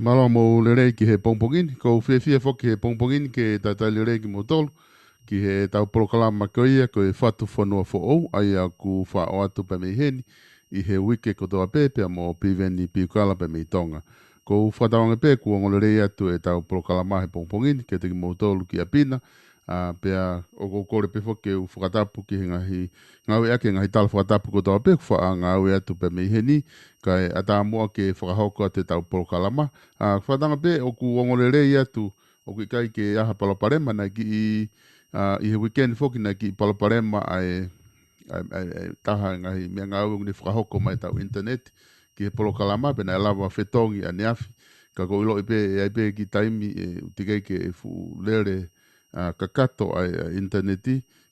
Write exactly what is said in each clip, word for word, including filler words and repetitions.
Mālō mo e lelei ki he pongipongi ni, ʻoku ou fiefia foki he pongipongi ni ke talitali lelei kimoutolu ki heʻetau polokalama ko ia ko e Fatu Fonua Foʻou, ʻa ia ʻoku faʻo atu pē mei heni ʻi he uike kotoa pē, pea mo Piveni Piukala pē mei Tonga. ʻOku ou fakatauange pē kuo ongo lelei atu ʻetau polokalama he pongipongi ni kiate kimoutolu ki ʻapi na, ʻa, pea ʻoku ou kole pē foki ke u fakatapu ki he ngaahi ngāueʻaki e ngaahi tala fakatapu kotoa pē ʻoku faʻa ngāue atu pē mei heni, kae ʻatā muʻa ke fakahoko atu ʻetau polokalama. ʻA, fakatauange pē ʻoku ongo lelei atu, ʻoku ʻikai ke ʻi ai ha palopalema, naʻe kiʻi, ʻa, ʻi he weekend foki naʻe kiʻi palopalema ʻa e, ʻa e, ʻa e, ʻa e taha e ngaahi meʻangāue ʻoku ne fakahoko mai ʻetau internet ki he polokalama, pea naʻe lava fetongi ʻaneafi. Ka ʻoku ou ʻiloʻi pē, ʻe ʻi ai pē kiʻi taimi ʻe, ʻoku teʻeki ai ke fuʻu lele, ʻa, kakato ʻa e, ʻa e internet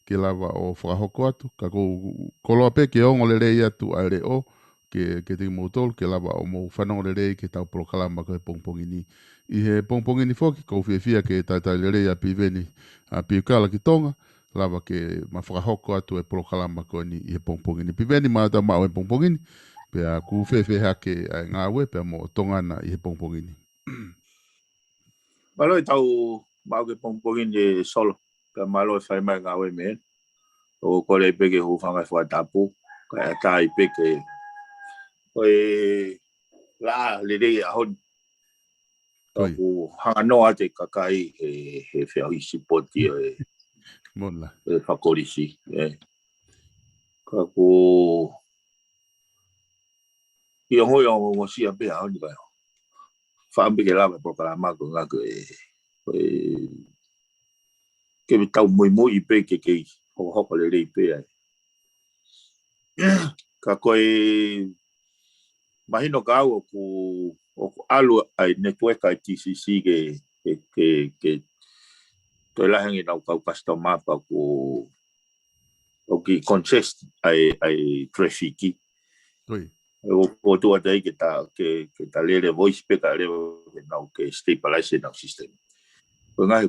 ke lava ʻo fakahoko atu. Ka ʻoku ou koloa pē ke ongo lelei atu ʻa e leʻo ke, kiate kimoutolu ke lava ʻo mou fanongo lelei ki heʻetau polokalama ko e pongipongi ni. ʻI he pongipongi ni foki, ʻoku ou fiefia ke talitali lelei ʻa Piveni, ʻa, Piukala ki Tonga, lava ke ma fakahoko atu e polokalama ko eni ʻi he pongipongi ni. Piveni, mālō e maʻu e pongipongi ni, pea ʻoku fēfē hake ʻa e ngāue pea mo Tonga na ʻi he pongipongi ni? Mālō e tau maʻu ki he pongipongi ni, Solo. Pea mālō e fai mai e ngāue mei heni. ʻOku ou kole pē ke u hūfanga he fakatapu, kae ʻatā ai pē ke, ko e laʻā lelei ʻaho ni. Ko ia. ʻOku hanga noa atu e kakai he, he feʻauhi sipoti ʻo e, Mola. e fakakolisi, ē. Ka ʻoku ʻi ai e ongo, ʻi ai e ongosia pē ʻaho ni, kae faʻa pē ke lava e polokalama ko e ngaahi ko e, ko e, ke tau muimui pē ke kei hokohoko lelei pē ai. Ka ko e mahino kiate au ʻoku, ʻoku ʻalu ʻa e network ʻa e T C C ke, ke, ke, ke toe lahi ange ʻenau kau customer pea ʻoku, ʻoku kiʻi congest ʻa e, ʻa e traffic. Ko ia. ʻOku ou tuʻu atu ai ke ta, ke, ke ta lele voice pē kae lava ke nau ke stabilize ʻenau system. Ko e ngaahi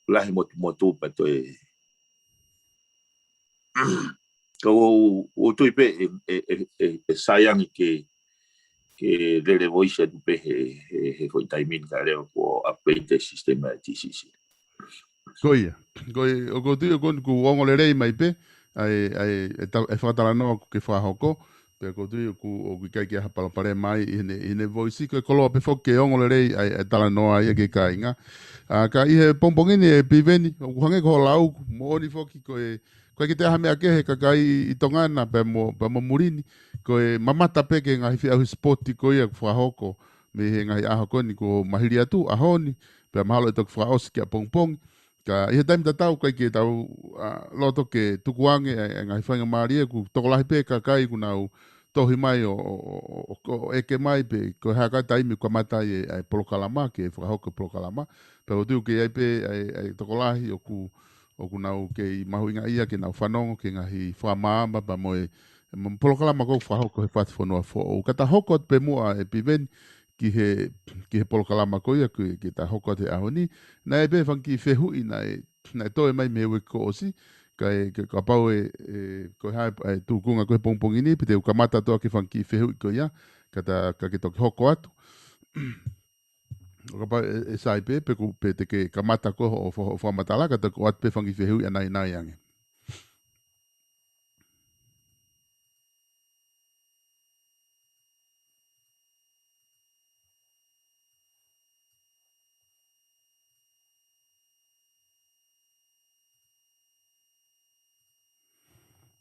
lahi motumotu pea toe. Ka ʻoku ou, ou tui pē ʻe, ʻe, ʻe, ʻe, ʻe sai ange ke, ke lele voice atu pē he, he, he foʻi taimi ni kae lava kuo upgrade e system ʻa e T C C. Ko ia. Ko ia, ʻoku ou tui ʻoku, ʻoku ongo lelei mai pē ʻa e, ʻa e, e ta-, e fakatalanoa ʻoku ke fakahoko, pea ʻoku ou tui ʻoku, ʻoku ʻikai ke ʻi ai ha palopalema ai ʻi heʻene, ʻi heʻene voice, ko e koloa pē foki ke ongo lelei ʻa e, ʻa e talanoa ia ki he kāinga. ʻA, ka ʻi he pongipongi ni ʻe Piveni, ʻoku hangē ko hoʻo lau, moʻoni foki ko e, ʻoku ʻikai ke toe ʻi ai ha meʻa kehe e kakai ʻi Tonga na pea mo, pea mo muli ni, ko e mamata pē ki he ngaahi feʻauhi sipoti ko ia ʻoku fakahoko mei he ngaahi ʻaho ko eni kuo mahili atu, ʻaho ni, pea mahalo ʻe toki fakaʻosi ki ʻapongipongi. Ka ʻi he taimi tatau ʻoku ʻikai ke tau, ʻa, loto ke tukuange e, e ngaahi faingamālie, ʻoku tokolahi pē kakai ʻoku nau tohi mai ʻo, ʻo, ʻo, ʻo, ʻo ʻeke mai pe ko e hā e taimi ʻoku kamata ai e, e polokalama, ke fakahoko e polokalama. Pea ʻoku ou tui ʻoku ʻi ai pē e, e tokolahi ʻoku, ʻoku nau kei mahuʻingaʻia ke nau fanongo ki he ngaahi fakamaama pea mo e, mo e polokalama ʻoku fakahoko he Fatu Fonua Foʻou. Ka ta hoko atu pē muʻa ʻe Piveni ki he, ki he polokalama ko ia ke, ke ta hoko atu he ʻaho ni. Naʻe ʻi ai pē fanga kiʻi fehuʻi naʻe, naʻe toe mai mei he uike kuo ʻosi, kae, ke, kapau ʻe, ʻe, ko e hā e, e tūkunga ko ē he pongipongi ni, pe te u kamata atu ʻaki e fanga kiʻi fehuʻi ko ia, ka ta, ka ke toki hoko atu. ʻO kapau ʻe, ʻe sai pē, pe ʻoku, pe te ke kamata koe hoʻo, hoʻo fakamatala, ka ta ʻoatu atu pē fanga kiʻi fehuʻi ʻanai ʻanai ange.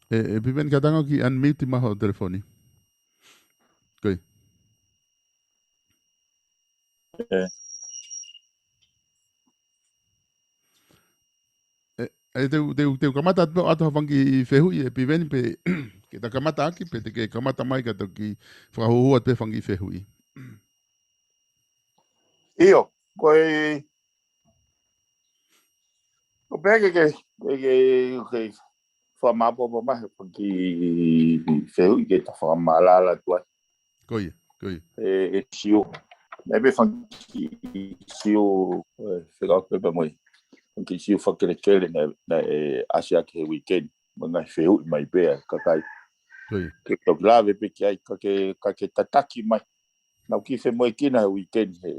ʻE, ʻe Piveni, kātaki ke unmute mai hoʻo telefoni. Ko ia. ʻE. ʻE, ʻe, te u, te u, te u kamata atu, atu ha fanga kiʻi fehuʻi ʻe Piveni pe, ke ta kamata ʻaki, pe te ke kamata mai ka toki fakahūhū atu pē fanga kiʻi fehuʻi. ʻIo, ko e, ko e pehē ke, ke, ke, ke fakamāʻopoʻopo mai ha fanga kiʻi fehuʻi ke ta fakamālala atu ai. Ko ia, ko ia. ʻE, ʻe Siu. Naʻe ʻi ai pē fanga kiʻi Siu, ʻe, fekau pē pea mo e fanga kiʻi Siu fakelekele naʻe, naʻe ʻasi ʻaki he weekend. Mo e ngaahi fehuʻi mai pē ʻa e kakai. Ko ia. Ke toki lave pē ki ai, ka ke, ka ke tataki mai. Naʻa ku kiʻi femoʻuekina he weekend he,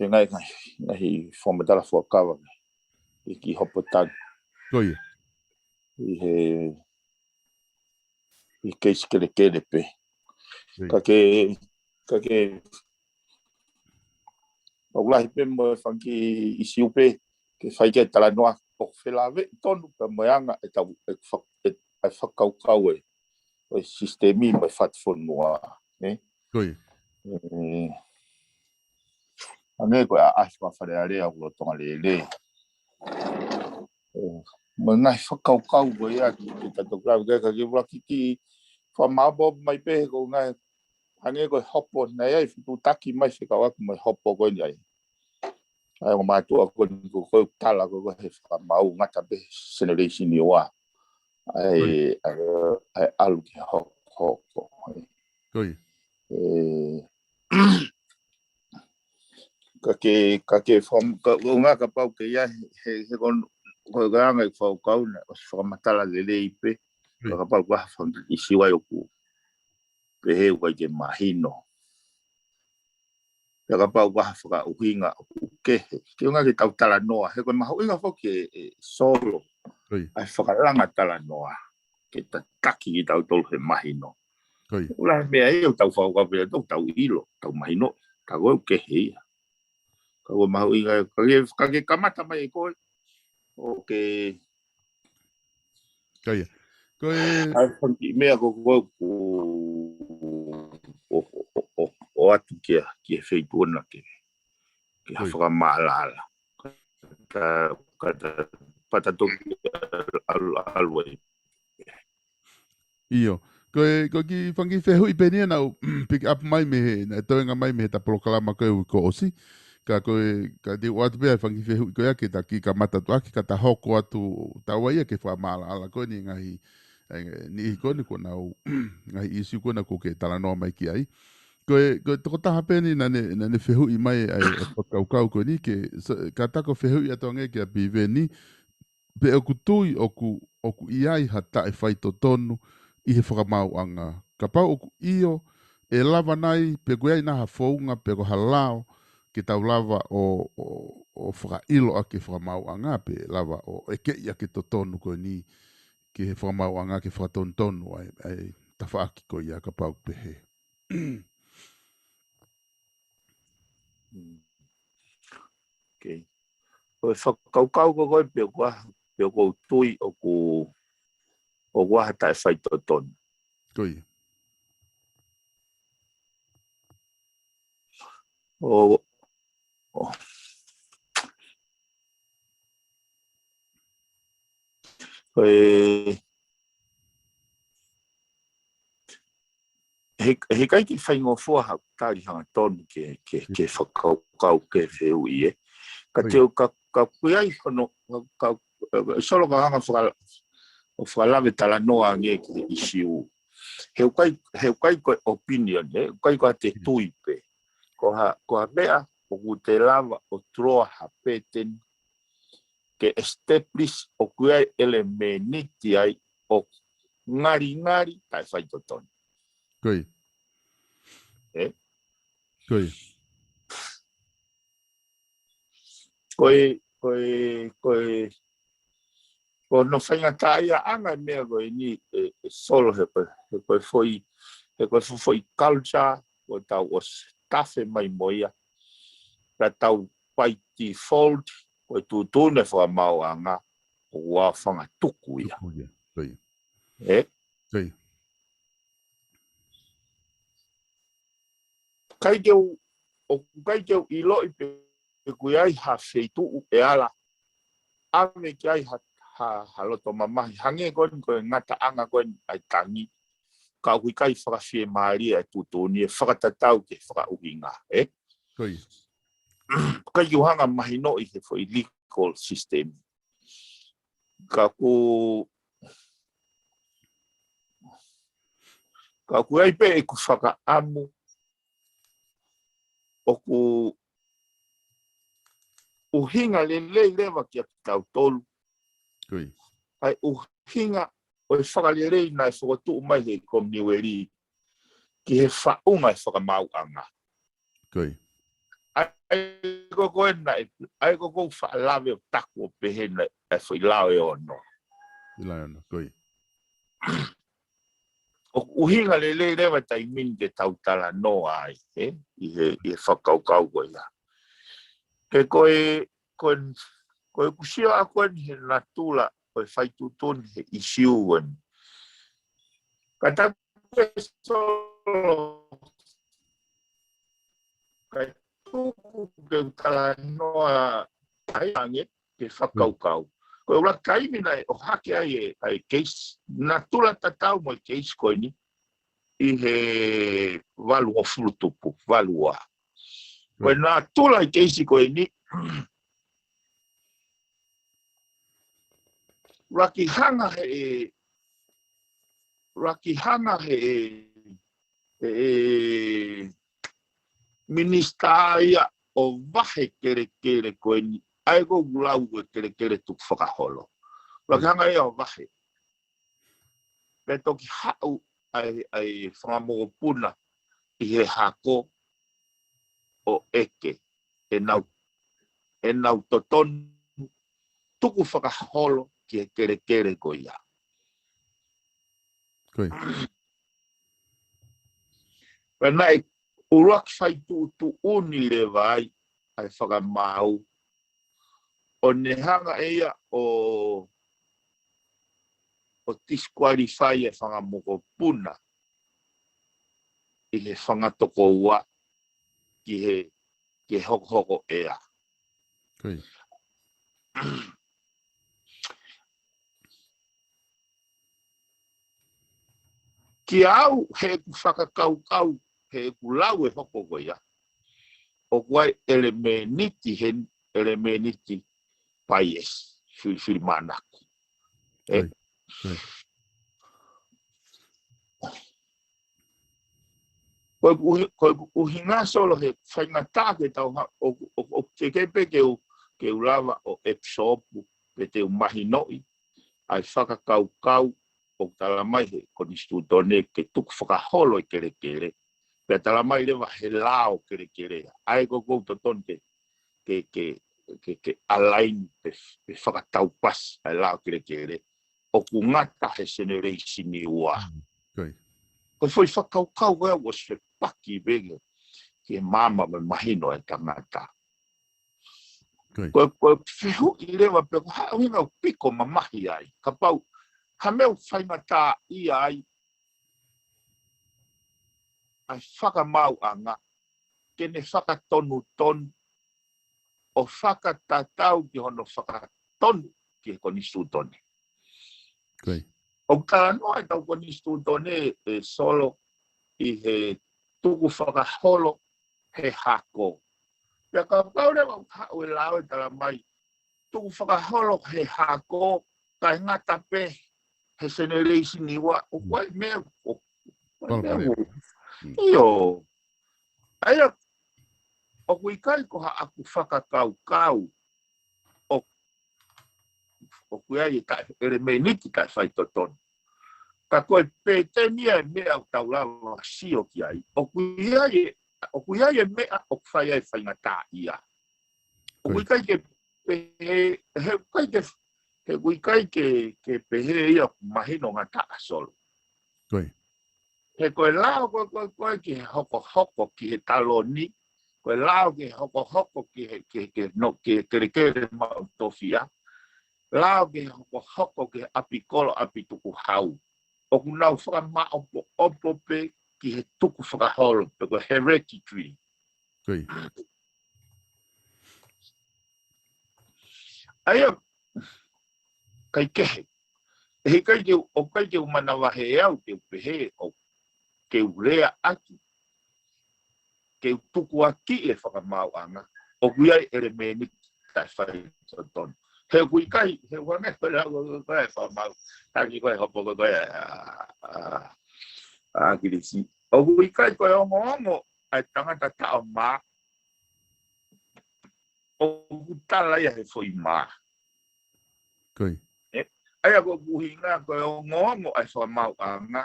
he ngaahi, ngaahi, ngaahi fakamatala fuakava ʻi he kiʻi hopo tangi. Ko ia. ʻI he, ʻi he keisi kelekele pē. Ko ia. Ka ke, ka ke, ʻoku lahi pē mo e fanga kiʻi ʻīsiu pē ke fai ki ai e talanoa ʻoku felāveʻi tonu pē mo e anga ʻetau, e fa-, e, e fakakaukau ʻo e, ʻo e sisitemi mo e fatu fonua, nē? Ko ia. ʻE, hangē ko e ʻaʻahi fakafalealea ʻoku lolotonga lele. ʻE, mo e ngaahi fakakaukau ko ia ki, ki he tatou kau, ke ka ke ula ki ki fakamaopoopo mai pē ko e ngaahi, hangē ko e hopo naʻe ʻi ai e fetuʻutaki mai fekauʻaki mo e hopo ko eni ai. ʻA ia ʻoku mātuʻa ko eni ko, ko e tala ko, ko e he fakamaau ngata pē generation ʻi ua. ʻA ia, Ko ia. ʻa ia, ʻa ia ʻalu ki he hokohoko. Ko ia. ʻE, ka ke, ka ke fam-, ka, ʻo ngā kapau ke ia he, he, he kon-, ko e anga e fakakaukau naʻe ʻosi fakamatala lelei pē. Ko ia. Ka kapau ko ha fanga ʻīsiu ai ʻoku pehē ʻoku ʻikai ke mahino. Pea kapau ko ha fakaʻuhinga ʻoku kehe. Ke ʻuhinga ke tau talanoa. He ko e mahuʻinga foki e, e Solo. Ko ia. ʻA e fakalanga talanoa. Ke tataki kitautolu he mahino. Ko ia. ʻUla he meʻa ia ʻoku tau fakakaukau pē ʻoku tau ʻilo, tau mahino. Ka ko e ʻoku kehe ia. Ka ko e mahuʻinga, ka ke, ka ke kamata mai ʻe koe. ʻOku Ka ia. Ko e ʻa e fanga kiʻi meʻa ko, ko, ko, ʻo, ʻo, ʻo, ʻo, ʻo atu ki he, ki he feituʻu na ke, ke ha Ko ia. fakamaʻalaʻala. Ka, ka ta, pata toki ʻalu, ʻalu, ʻalu ai. ʻIo. Ko e, ko e kiʻi fanga kiʻi fehuʻi pē eni ia naʻa ku pick up mai mei he, naʻe toenga mai mei he ta polokalama ko ē ʻoku ʻosi. Ka ko e, ka te u ʻoatu pē ʻa e fanga kiʻi fehuʻi ko ia ke ta kiʻi kamata atu ʻaki, ka ta hoko atu taua ia ke fakamaʻalaʻala ko eni ngaahi, e, niʻihi ko eni ko ʻenau, ngaahi ʻīsiu ko ena ʻoku ke talanoa mai ki ai. Ko e, ko e tokotaha pē eni naʻa ne, naʻa ne fehuʻi mai ʻa e, ʻa e fakakaukau ko eni ke, so, ka ta ko e fehuʻi atu ange kia Piveni, pe ʻoku tui ʻoku, ʻoku ʻi ai ha taʻefaitotonu ʻi he fakamaauʻanga. Kapau ʻoku ʻio, ʻe lava nai, pe ʻoku ʻi ai nai ha founga, pe ko ha lao, ke tau lava ʻo, ʻo, ʻo fakaʻilo ʻaki e fakamaauʻanga, pe lava ʻo ʻekeʻi ʻaki e totonu ko eni ki he fakamaauʻanga ke fakatonutonu ai, ʻa e tafaʻaki ko ia kapau pehē. Mm. Okay. Ko e fakakaukau ko koe pe ʻoku ʻi ai, pe ʻoku ou tui ʻoku, ʻoku ʻi ai ha taʻefaitotonu. Ko ia. ʻO, ʻo. Ko e, he, he ʻikai ke faingofua ha tali hangatonu ke, ke, ke fakakaukau ke fehuʻi ē. Ka Ko ia. te u ka, ka ʻoku ʻi ai hono, ka, ka, Solo ka hanga faka-, ʻo fakalave talanoa ange ki he ʻīsiu. He ʻoku ʻikai, he ʻoku ʻikai ko e opinion, ē, ʻoku ʻikai ko ha te Mm. tui pē. Ko ha, ko ha meʻa, ʻoku te lava ʻo draw ha pattern, ke establish ʻoku ʻi ai e ʻelemēniti ai ʻoku ngalingali taʻefaitotonu. Ko ia. Ē? Ko ia. Ko e, ko e, ko e, ko hono faingataʻaʻiaʻanga e meʻa ko eni ē, ē Solo he ko e, he ko e foʻi, he ko e fo-, foʻi culture, ʻoku tau ʻosi tafe mai mo ia. Ka tau by default, ko e tuʻutuʻuni e fakamaauʻanga, ʻoku ʻaofangatuku ia. Tuku ia, ko ia. Ē? Ko ia. ʻIkai ke u, ʻoku ʻikai ke u ʻiloʻi pe ʻoku ʻi ai ha feituʻu ʻe ala ʻave ki ai ha, ha, ha loto mamahi. Hangē ko eni ko e ngataʻanga ko eni ʻa e tangi. Ka ʻoku ʻikai fakafiemālie ʻa e tuʻutuʻuni ʻe fakatatau ki he fakaʻuhinga, ē? Ko ia. ʻIkai ke u hanga mahinoʻi he foʻi legal system. Ka ʻoku, ka ʻoku ʻi ai pē ʻeku fakaʻamu ʻoku ʻuhinga lelei leva kia kitautolu. Ko ia. ʻA e ʻuhinga ʻo e fakalelei naʻe fokotuʻu mai he Kominiueli ki he faʻunga e fakamaauʻanga. Ko ia. ʻA ia ko ē naʻe, ʻa ia ko ē ʻoku ou faʻa lave ʻo taku ʻo pehē naʻe, ʻa e foʻi lao ʻe ono. Foʻi lao ʻe ono, ko ia. ʻOku ʻuhinga lelei leva taimi ni ke tau talanoa ai, ē? ʻI he, ʻi he fakakaukau ko ia. He ko e, ko e, ko e ʻoku sio ʻa ko eni he natula, ko e fai tuʻutuʻuni he ʻisiū ko eni. Ka taku e Solo, ka tuku ke u talanoa ai ange ke fakakaukau. Ko e ʻuluaki taimi naʻe ʻohake ai e, ʻa e keisi, natula tatau mo e keisi ko eni, ʻi he valu ʻo fulutupu, valu ua. Ko e natula e keisi ko eni, ʻuluaki hanga he, ʻuluaki hanga he, he, he minisitā ia ʻo vahe kelekele ko eni, ʻa ia ko ē ʻoku lau ko e kelekele tukufakaholo. ʻUluaki hanga ia ʻo vahe. Pea toki haʻu ʻa e, ʻa e fanga mokopuna ʻi he hako ʻo ʻeke ʻenau, ʻenau totonu tukufakaholo ki he kelekele ko ia. Ko ia. Pea naʻe ʻuluaki fai tuʻutuʻuni leva ai ʻa e fakamaau ʻo ne hanga ʻe ia ʻo, ʻo disqualify e fanga mokopuna ʻi he fanga tokoua ki he, ki he hokohoko ʻea. Ko ia. Kiate au, heʻeku fakakaukau, heʻeku lau e hoko ko ia, ʻoku ʻi ai e ʻelemēniti heni, ʻelemēniti bias, fili, fili mānako. Ē? Ko ia. Ko ia. Ko e ʻuhi-, ko e ʻuhinga Solo he faingataʻa ke tau ha-, ʻo, ʻo, ʻo, ke, ke pē ke u, ke u lava ʻo ʻepisopu, pe te u mahinoʻi ʻa e fakakaukau ʻoku talamai he konisitūtone ke tukufakaholo e kelekele. Pea talamai leva he lao kelekele. ʻA ia ko ē ʻoku ou totonu ke, ke, ke, ke, ke align pe, pe fakataupasi ʻa e lao kelekele ʻoku ngata he generation ua. Mm, ko ia. Ko e foʻi fakakaukau ko ē ʻoku ʻosi fepaki pē ki he maama mo e mahino e tangata. Ko ia. Ko e, ko e fehuʻi leva pē ko e hā e ʻuhinga ʻoku piko mamahi ai. Kapau ha meʻa ʻoku faingataʻaʻia ai ʻa e fakamaauʻanga ke ne fakatonutonu ʻo fakatatau ki hono fakatonu ki he konisitūtone. Ko ia. ʻOku talanoa ʻetau konisitūtone ʻe Solo ʻi he tukufakaholo he hako. Pea kapau leva ʻoku haʻu e lao ʻo talamai tukufakaholo he hako, kae ngata pē he generation ua, ʻoku ʻi ai e meʻa, ʻoku ʻi ai e meʻa. Palopalema. Mm. ʻIo. ʻA ia, ʻoku ʻikai ko haʻaku fakakaukau ʻo, ʻoku ʻi ai e taʻe, ʻelemēniti taʻefaitotonu. Ka ko e pēteni ia e meʻa ʻoku tau lava sio ki ai. ʻOku ʻi ai e, ʻoku ʻi ai e meʻa ʻoku fai ai e faingataʻaʻia. ʻOku ʻikai ke pehē, he ʻikai ke, he ʻikai ke, ke pehē ia ʻoku mahino ngataʻa Solo. Ko ia. He ko e lao ko ē, ko ē, ko ē ki he hokohoko ki he taloni, ko e lao ki he hokohoko ki he, ki he, ki he, no, ki he kelekele maʻu tofiʻa, lao ki he hokohoko ki he ʻapi kolo, ʻapi tukuhau. ʻOku nau fakamāʻopoʻopo pē ki he tukufakaholo, pe ko e hereditary. Ko ia. ʻA ia, ʻikai kehe. ʻE ʻikai ke u, ʻoku ʻikai ke u manavahē au ke u pehē ʻoku ke u lea ʻaki, ke u tukuakiʻi e fakamaauʻanga, ʻoku ʻi ai e ʻelemēniti taʻefaitotonu. He ʻoku ʻikai, he ʻoku hangē ko e lau ko ē ʻa e fakamaau, taki ko ē hopo ko ē ʻa, ʻa, ʻa ʻAkilisi. ʻOku ʻikai ko e ongoongo ʻa e tangata taʻo mā, ʻoku tala ia he foʻi mā. Ko ia. Ē, ʻa ia ko e ʻuhinga ko e ongoongo ʻa e fakamaauʻanga,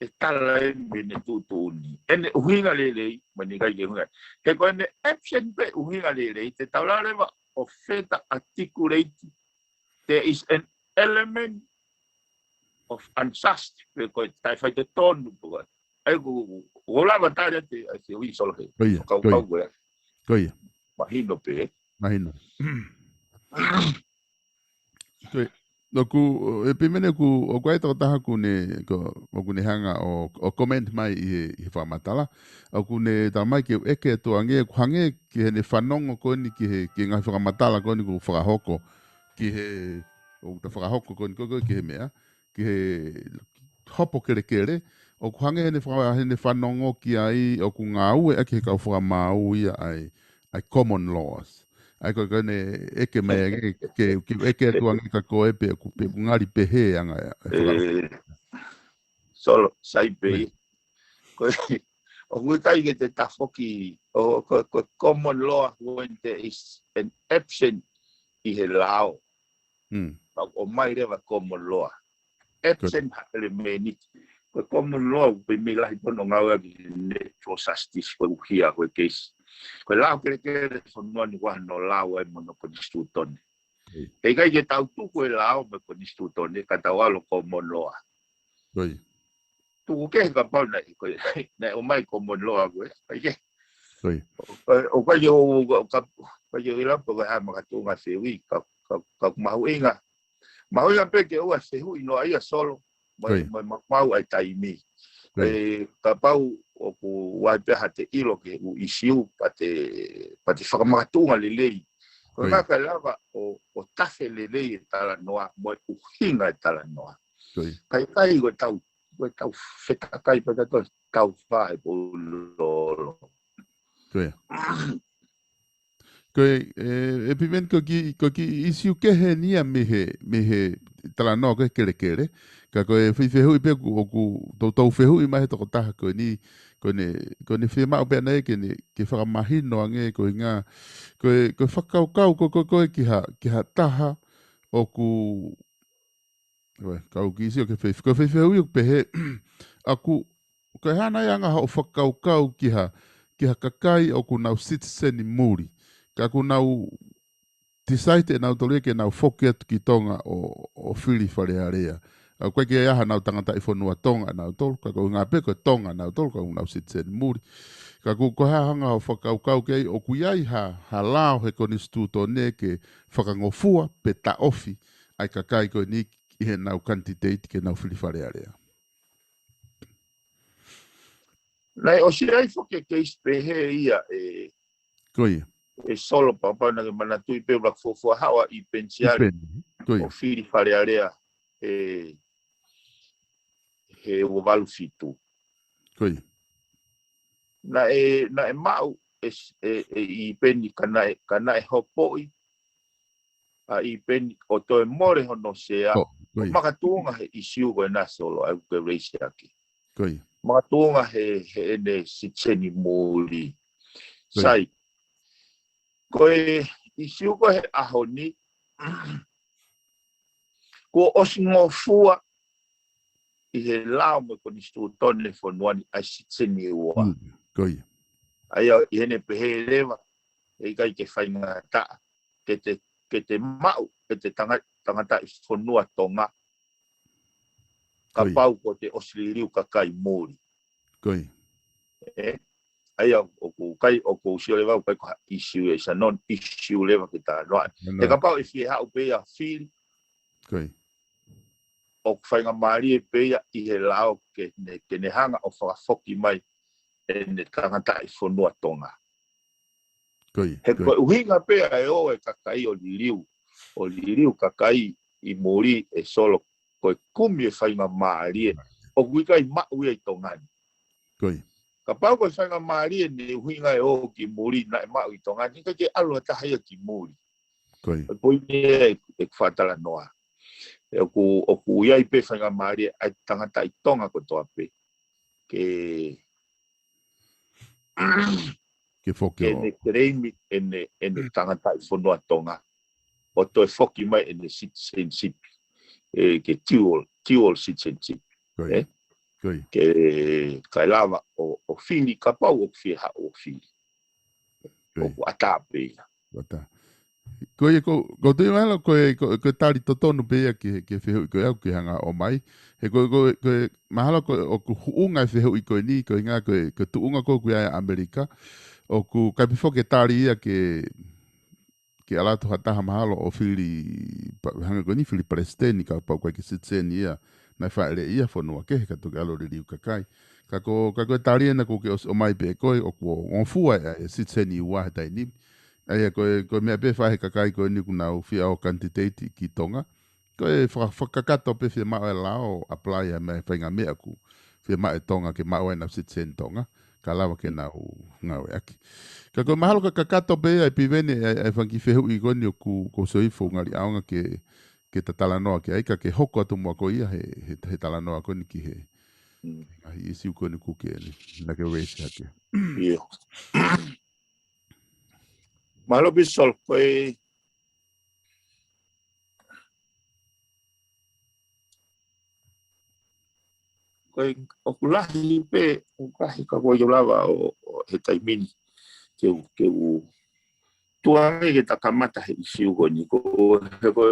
ʻe tala ʻe mei ne tuʻutuʻuni. ʻEne ʻuhinga lelei, mo ʻene ʻikai ke ʻuhinga. He ko ʻene absent pē ʻuhinga lelei, te tau lava leva ʻo feta articulate. There is an element of unjust, pe ko e taʻefaitotonu pe ko e. ʻAi ʻoku, ʻoku lava tali atu ʻa e fehuʻi Solo he. Ko ia, ko ia. Fakakaukau ko ē. Ko ia. Mahino pē. Mahino. Ko ia. ʻOku, ʻe pehē mai ʻoku, ʻoku ʻi ai e tokotaha ʻoku ne, ko, ʻoku ne hanga ʻo, ʻo comment mai ʻi he, ʻi he fakamatala. ʻOku ne tala mai ke u ʻeke atu ange, ʻoku hangē ki heʻene fanongo ko eni ki he, ki he ngaahi fakamatala ko eni kuo fakahoko. Ki he, ʻoku ta fakahoko ko eni ko, ko ki he meʻa, ki he hopo kelekele, ʻoku hangē heʻene faka-, heʻene fanongo ki ai, ʻoku ngāueʻaki ʻe he kau fakamaau ia ʻa e, ʻa e common laws. ʻAi ko, ko ʻene ʻeke mai ange, ke, ke ʻeke atu ange kia koe pe ʻoku, pe ʻoku ngali pehē ʻa e anga ʻa e faka- ʻE, Solo, sai pē. Ko ia. Ko e, ʻoku ʻikai ke te tafoki, ʻo, ko, ko common law when there is an absent ʻi he lao. Mm. Pea ʻomai leva common law. Absent ha ʻelemēniti. Ko e common law, ʻoku pehē mai lahi pono ngāueʻaki he natural justice, ko e ʻuhinga ko e case. Ko e lao kelekele fonua ni ʻoku ʻi ai hono lao ai mo hono konisitūtone. Mm. He ʻikai ke tau tuku e lao mo e konisitūtone, ka tau ʻalu common law. Ko ia. Tuku kehe kapau naʻe, ko e, naʻe ʻomai common law ko ē, ʻikai ke. Ko ia. ʻO, ʻo, ʻikai ke, ʻo, ʻo, ka, ʻikai ke ʻilo pe ko e hā makatuʻunga fehuʻi, ka, ka, ka mahuʻinga. Mahuʻinga pē ke ʻoua fehuʻi noa ia Solo, mo e, ko ia, mo e maumau ʻa e taimi. Ko ia. ʻE, kapau ʻoku ʻi ai pē ha te ʻilo ki he ʻū ʻisiū, pea te, pea te fakamakatuʻunga lelei. Ko ia. Ko e ngaahi kae lava ʻo, ʻo tafe lelei e talanoa, mo e ʻuhinga e talanoa. Ko ia. Kae ʻikai ko e tau, ko e tau fetakai pē tautolu, tau fai pō lolo. Ko ia. Ko e, ʻe, ʻe pehē mai ko e kiʻi, ko e kiʻi ʻisiū kehe eni ia mei he, mei he talanoa ko ē kelekele. Ka ko e fe-, fehuʻi pē ʻoku, ʻoku toutou fehuʻi mai he tokotaha ko eni, ko ʻene, ko ʻene fiemaʻu pē ʻana ia ke ne, ke fakamahino ange ko e ʻuhinga, ko e, ko e fakakaukau ko, ko, ko ē ki ha, ki ha taha ʻoku Ko e, kau kiʻi ʻisiū ke fei-, ko e fehuʻi ʻoku pehē, ʻoku, ko e hā nai ʻa e anga hoʻo fakakaukau ki ha, ki ha kakai ʻoku nau citizen muli. Ka ʻoku nau decide ʻe nautolu ia ke nau foki atu ki Tonga ʻo, ʻo fili Fale Alea. ʻOku ʻikai ke ʻi ai hanau tangataʻi fonua Tonga ʻanautolu, ka ko e ʻuhinga pē ko e Tonga ʻanautolu, ka ʻoku nau citizen muli. Ka ʻoku, ko e hā ʻa e anga hoʻo fakakaukau ki ai, ʻoku ʻi ai ha, ha lao he konisitūtone ke fakangofua pe taʻofi ʻa e kakai ko eni ʻi heʻenau candidate ke nau fili Fale Alea. Naʻe ʻosi ʻi ai foki e case pehē ia ʻe, ko ia, ʻe Solo, kapau naʻa ke manatuʻi pē ʻuluaki fuofua haʻu ʻa ʻIpeni Siale, ʻIpeni, ko ia, ʻo fili Fale Alea he, he ua valu fitu. Ko ia. Naʻe, naʻe maʻu ʻe, ʻe, ʻe ʻIpeni ka naʻe, ka naʻe hopoʻi ʻa ʻIpeni ʻo toe mole hono sea, ko, ko ia, makatuʻunga he ʻisiū ko ena Solo ʻoku ke raise ʻaki. Ko ia. Makatuʻunga he, heʻene citizen muli. Ko ia. Sai. Ko e ʻisiū ko ē he ʻaho ni, kuo ʻosi ngofua ʻi he lao mo e konisitūtone fonua ni ʻa e citizen ua. Mm, ko ia. ʻA ia ʻi heʻene pehē leva, ʻe ʻikai ke faingataʻa ke te, ke te maʻu, ke te tanga-, tangataʻi fonua Tonga. Ko ia. Kapau kuo te ʻosi liliu kakai muli. Ko ia. ʻE, ʻa ia ʻoku ʻikai, ʻoku ou sio leva, ʻoku ʻikai ko ha ʻisiū ia, it's a non-issue leva ke talanoa. No, no. He kapau ʻe fie haʻu pē ia fili. Ko ia. ʻOku faingamālie pē ia ʻi he lao ke ne, ke ne hanga ʻo fakafoki mai ʻene tangataʻi fonua Tonga. Ko ia, he ko ia, ko e ʻuhinga pē ʻa e ō e kakai ʻo liliu, ʻo liliu kakai ʻi muli ʻe Solo, ko e kumi e faingamālie. Right. ʻOku ʻikai maʻu ia ʻi Tonga ni. Ko ia. Kapau ko e faingamālie ʻene ʻuhinga e ō ki muli naʻe maʻu ʻi Tonga ni, ʻikai ke ʻalu ha taha ia ki muli. Ko ia. Ko e poini ia ʻeku, ʻeku fakatalanoa. ʻOku, ʻoku ʻi ai pē faingamālie ʻa e tangataʻi Tonga kotoa pē ke ke foki ke ʻo ne claim ʻene, ʻene tangataʻi fonua Tonga, ʻo toe foki mai ʻene citizenship, ʻe, ke dual, dual citizenship. Ko ia. ʻE? Ko ia. Ke kae lava ʻo, ʻo fili kapau ʻoku fie haʻu ʻo fili. Ko ia. ʻOku ʻatā pē ia. Ko ia. Ko ia, ko, ko te mahalo, ko e, ko, ko e tali totonu pē ia ki he, ki he fehuʻi ko ia ʻoku ke hanga ʻo ʻomai. He ko, ko, ko e mahalo ko e ʻoku huʻunga e fehuʻi ko eni, ko e ʻuhinga ko e, ko e tuʻunga ko ē ʻoku ʻi ai ʻa ʻAmelika. ʻOku ʻikai pē foki ke tali ia ke, ke ʻalu atu ha taha mahalo ʻo fili, pa-, hangē ko eni fili palesiteni kapau ʻoku ʻikai ke sitiseni ia, naʻe fāʻeleʻi ia fonua kehe ka toki ʻalu ʻo liliu kakai. Ka ko, ka ko e tali ena ʻoku ke ʻosi ʻomai pē ʻe koe, ʻoku ngofua e, e sitiseni ua he taimi ni. ʻA ia ko e, ko e meʻa pē ʻe fai ʻe he kakai ko eni ʻoku nau fie ʻalu ʻo kanititeiti ki Tonga. Ko e faka-, fakakakato pē fiemaʻu e lao ʻo apply ʻa e meʻa, faʻahinga meʻa ʻoku fiemaʻu ʻe Tonga ke maʻu ai ʻenau sitiseni Tonga. Kae lava ke nau ngāueʻaki. Ka ko e mahalo ka kakato pē ʻa e Piveni ʻa e, ʻa e fanga kiʻi fehuʻi ko eni ʻoku, ʻoku ou sio ʻoku ngali ʻaonga ke, ke ta talanoa ki ai, ka ke hoko atu muʻa ko ia he, he, he talanoa ko eni ki he, Mm. ngaahi ʻīsiu ko eni ʻoku ke ni, naʻa ke raise hake. ʻIo. Mahalo pē Solo, ko e, ko e, ʻoku lahi pē, ʻoku lahi ka ko e lava ʻo, ʻo he taimi ni. Ke u, ke u tuʻu ange ke ta kamata he ʻīsiu ko eni. Ko, he ko,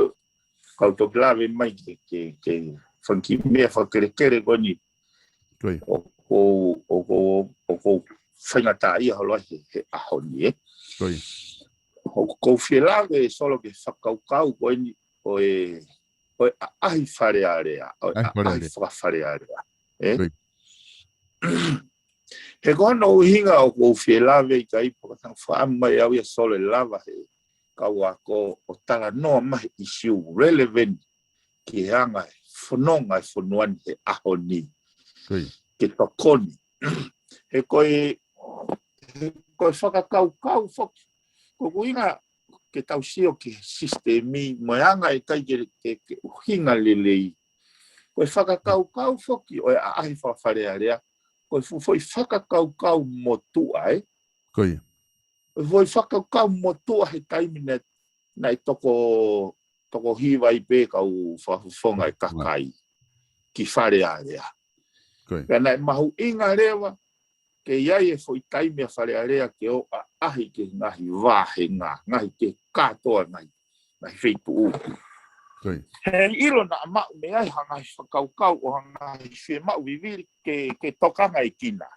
kau toki lave mai ke, ke, ke fanga kiʻi meʻa fakakelekele ko eni. Ko ia. ʻOku, ʻoku, ʻoku faingataʻaʻia holo ai he, he ʻaho ni, ē. Ko ia. ʻOku ou fie lave Solo ki he fakakaukau ko eni ʻo e, ʻo e ʻaʻahi Fale Alea, ʻo e ʻAʻahi Fale ʻaʻahi Alea. faka-Fale Alea. Ē? Ko ia. He ko hono ʻuhinga ʻoku ou fie lave ki ai, pea ka faʻa mai au ia Solo ʻe lava he kau ako ʻo talanoa mai he ʻīsiu relevant ki he anga e fononga e fonua ni he ʻaho ni. Ko ia. Ke tokoni. He ko e, he ko e fakakaukau foki. Ko ʻeku ʻuhinga ke tau sio ki he sisitemi, mo e anga ʻe ʻikai ke, ke, ke ʻuhinga lelei. Ko e fakakaukau foki ʻo e ʻaʻahi faka-Fale Alea. Ko e fuʻu foʻi fakakaukau motuʻa, ē. Ko ia. Ko e foʻi fakakaukau motuʻa he taimi naʻe, naʻe toko, toko hiva ai pē kau fakafofonga e kakai ki Fale Alea. Ko ia. Pea naʻe mahuʻinga leva, ke ʻi ai e foʻi taimi ʻa Fale Alea ke ō ʻo ʻaʻahi ki he ngaahi vāhenga, ngaahi ki he kātoa ngaahi, ngaahi feituʻu. Ko ia. He ʻilo naʻa maʻu mei ai ha ngaahi fakakaukau ʻo ha ngaahi fiemaʻu vivili ke, ke tokangaʻi kinaua.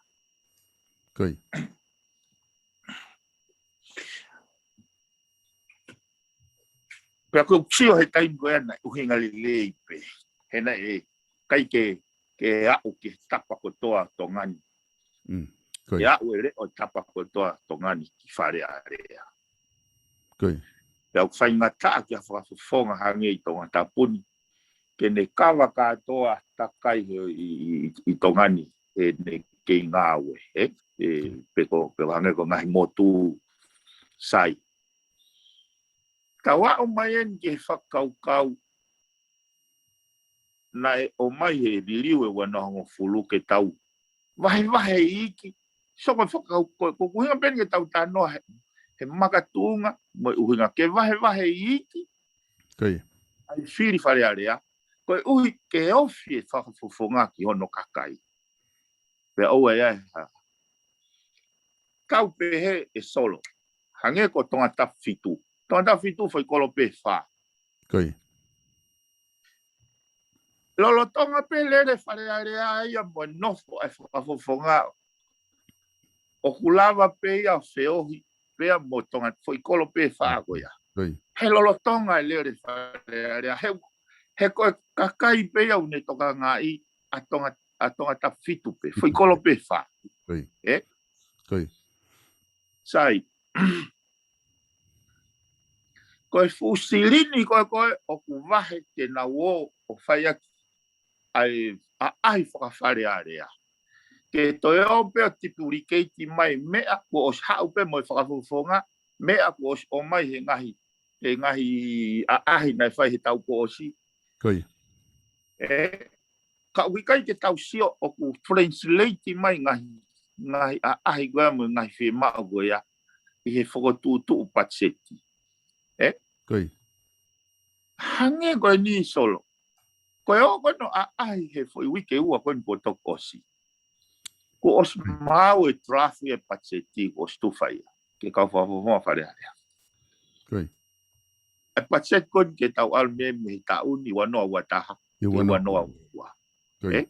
Ko ia. Pea ko ʻeku sio he taimi ko ia naʻe ʻuhinga lelei pē. He naʻe ʻikai ke, ke aʻu ki he tapa kotoa Tonga ni. Mm. Ko Ke ia. aʻu e leʻo tapa kotoa Tonga ni ki Fale Alea. Ko ia. Pea ʻoku faingataʻa ki ha fakafofonga hangē ʻi Tongatapu ni. Ke ne kava kātoa takai he ʻi, ʻi, ʻi Tonga ni, he ne kei ngāue, ē? ʻE, pe ko, pe ko hangē ko e ngaahi motu sai. Tau aʻu mai eni ki he fakakaukau naʻe ʻomai he liliu ʻe ua noa hongofulu ke tau vahevahe iiki. So ko e fakakau-, ko, ko ʻeku ʻuhinga pē eni ke tau talanoa he, he makatuʻunga, mo e ʻuhinga ke vahevahe iiki. Ko ia. ʻAi fili Fale Alea. Koeʻuhi ke ofi e fakafofonga ki hono kakai. Pea ʻoua ʻe ʻi ai ha. Kau pehē ʻe Solo. Hangē ko Tongatapu fitu. Tongatapu fitu foʻi kolo pē fā. Ko ia. Lolotonga pē lele Fale Alea ia mo e nofo e fakafofonga. ʻOku lava pē ia ʻo feohi, pea mo Tonga foʻi kolo pē fā ko ia. Ko ia. He lolotonga e lele Fale Alea. He, he ko e kakai pē ia ʻoku ne tokangaʻi ʻa Tonga, ʻa Tongatapu fitu pē. Foʻi kolo pē fā. Ko ia. Ē? Ko ia. Sai. Ko e fuʻu silini ko ē ko ē ʻoku vahe ke nau ō ʻo fai ʻaki ʻa e ʻaʻahi faka-Fale Alea. Ke toe ō pē ʻo tipulikeiti mai meʻa kuo ʻosi haʻu pē mo e fakafofonga, meʻa kuo ʻosi ʻomai he ngaahi, he ngaahi ʻaʻahi naʻe fai he taʻu kuo ʻosi. Ko ia. Ē, ka ʻoku ʻikai ke tau sio ʻoku translate mai ngaahi, ngaahi ʻaʻahi ko ia mo e ngaahi fiemaʻu ko ia ʻi he fokotuʻutuʻu patiseti. Ē? Ko ia. Hangē ko eni Solo. Ko e ō ko eni ʻo ʻaʻahi he foʻi uike ʻe ua ko eni kuo toki ʻosi. Kuo ʻosi maau e draft ia e patiseti kuo ʻosi tufa ia. Ke kau fakafofonga Fale Alea. Ko ia. E patiseti ko eni ke tau ʻalu mei he taʻu ni ua noa ua taha. Ia ua noa ua ua. Ko ia. Ē?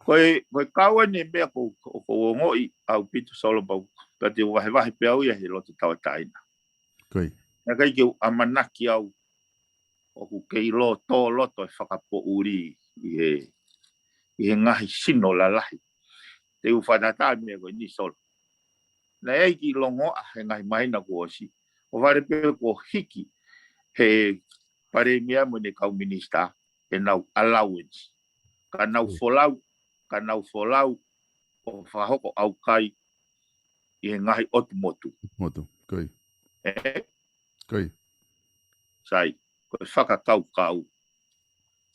Ko e, ko e kau eni e meʻa ko, ko, ko u ongoʻi ʻaupito Solo pau. Ka te u vahevahe pē au ia he loto tauʻatāina. Ko ia. Naʻe ʻikai ke u ʻamanaki au ʻoku kei lōtō loto e fakapoʻuli ʻi he, ʻi he ngaahi sino lalahi. Te u fakatātā meʻa ko eni Solo. Naʻe ʻi ai e kiʻi longoaʻa he ngaahi māhina kuo ʻosi. ʻO fale pē kuo hiki he palēmia mo ʻene kau minisitā ʻenau allowance. Ka nau folau, ka nau folau ʻo fakahoko ʻaukai ʻi he ngaahi ʻotu motu. Motu, ko ia. Ē? Ko ia. Sai, ko e fakakaukau.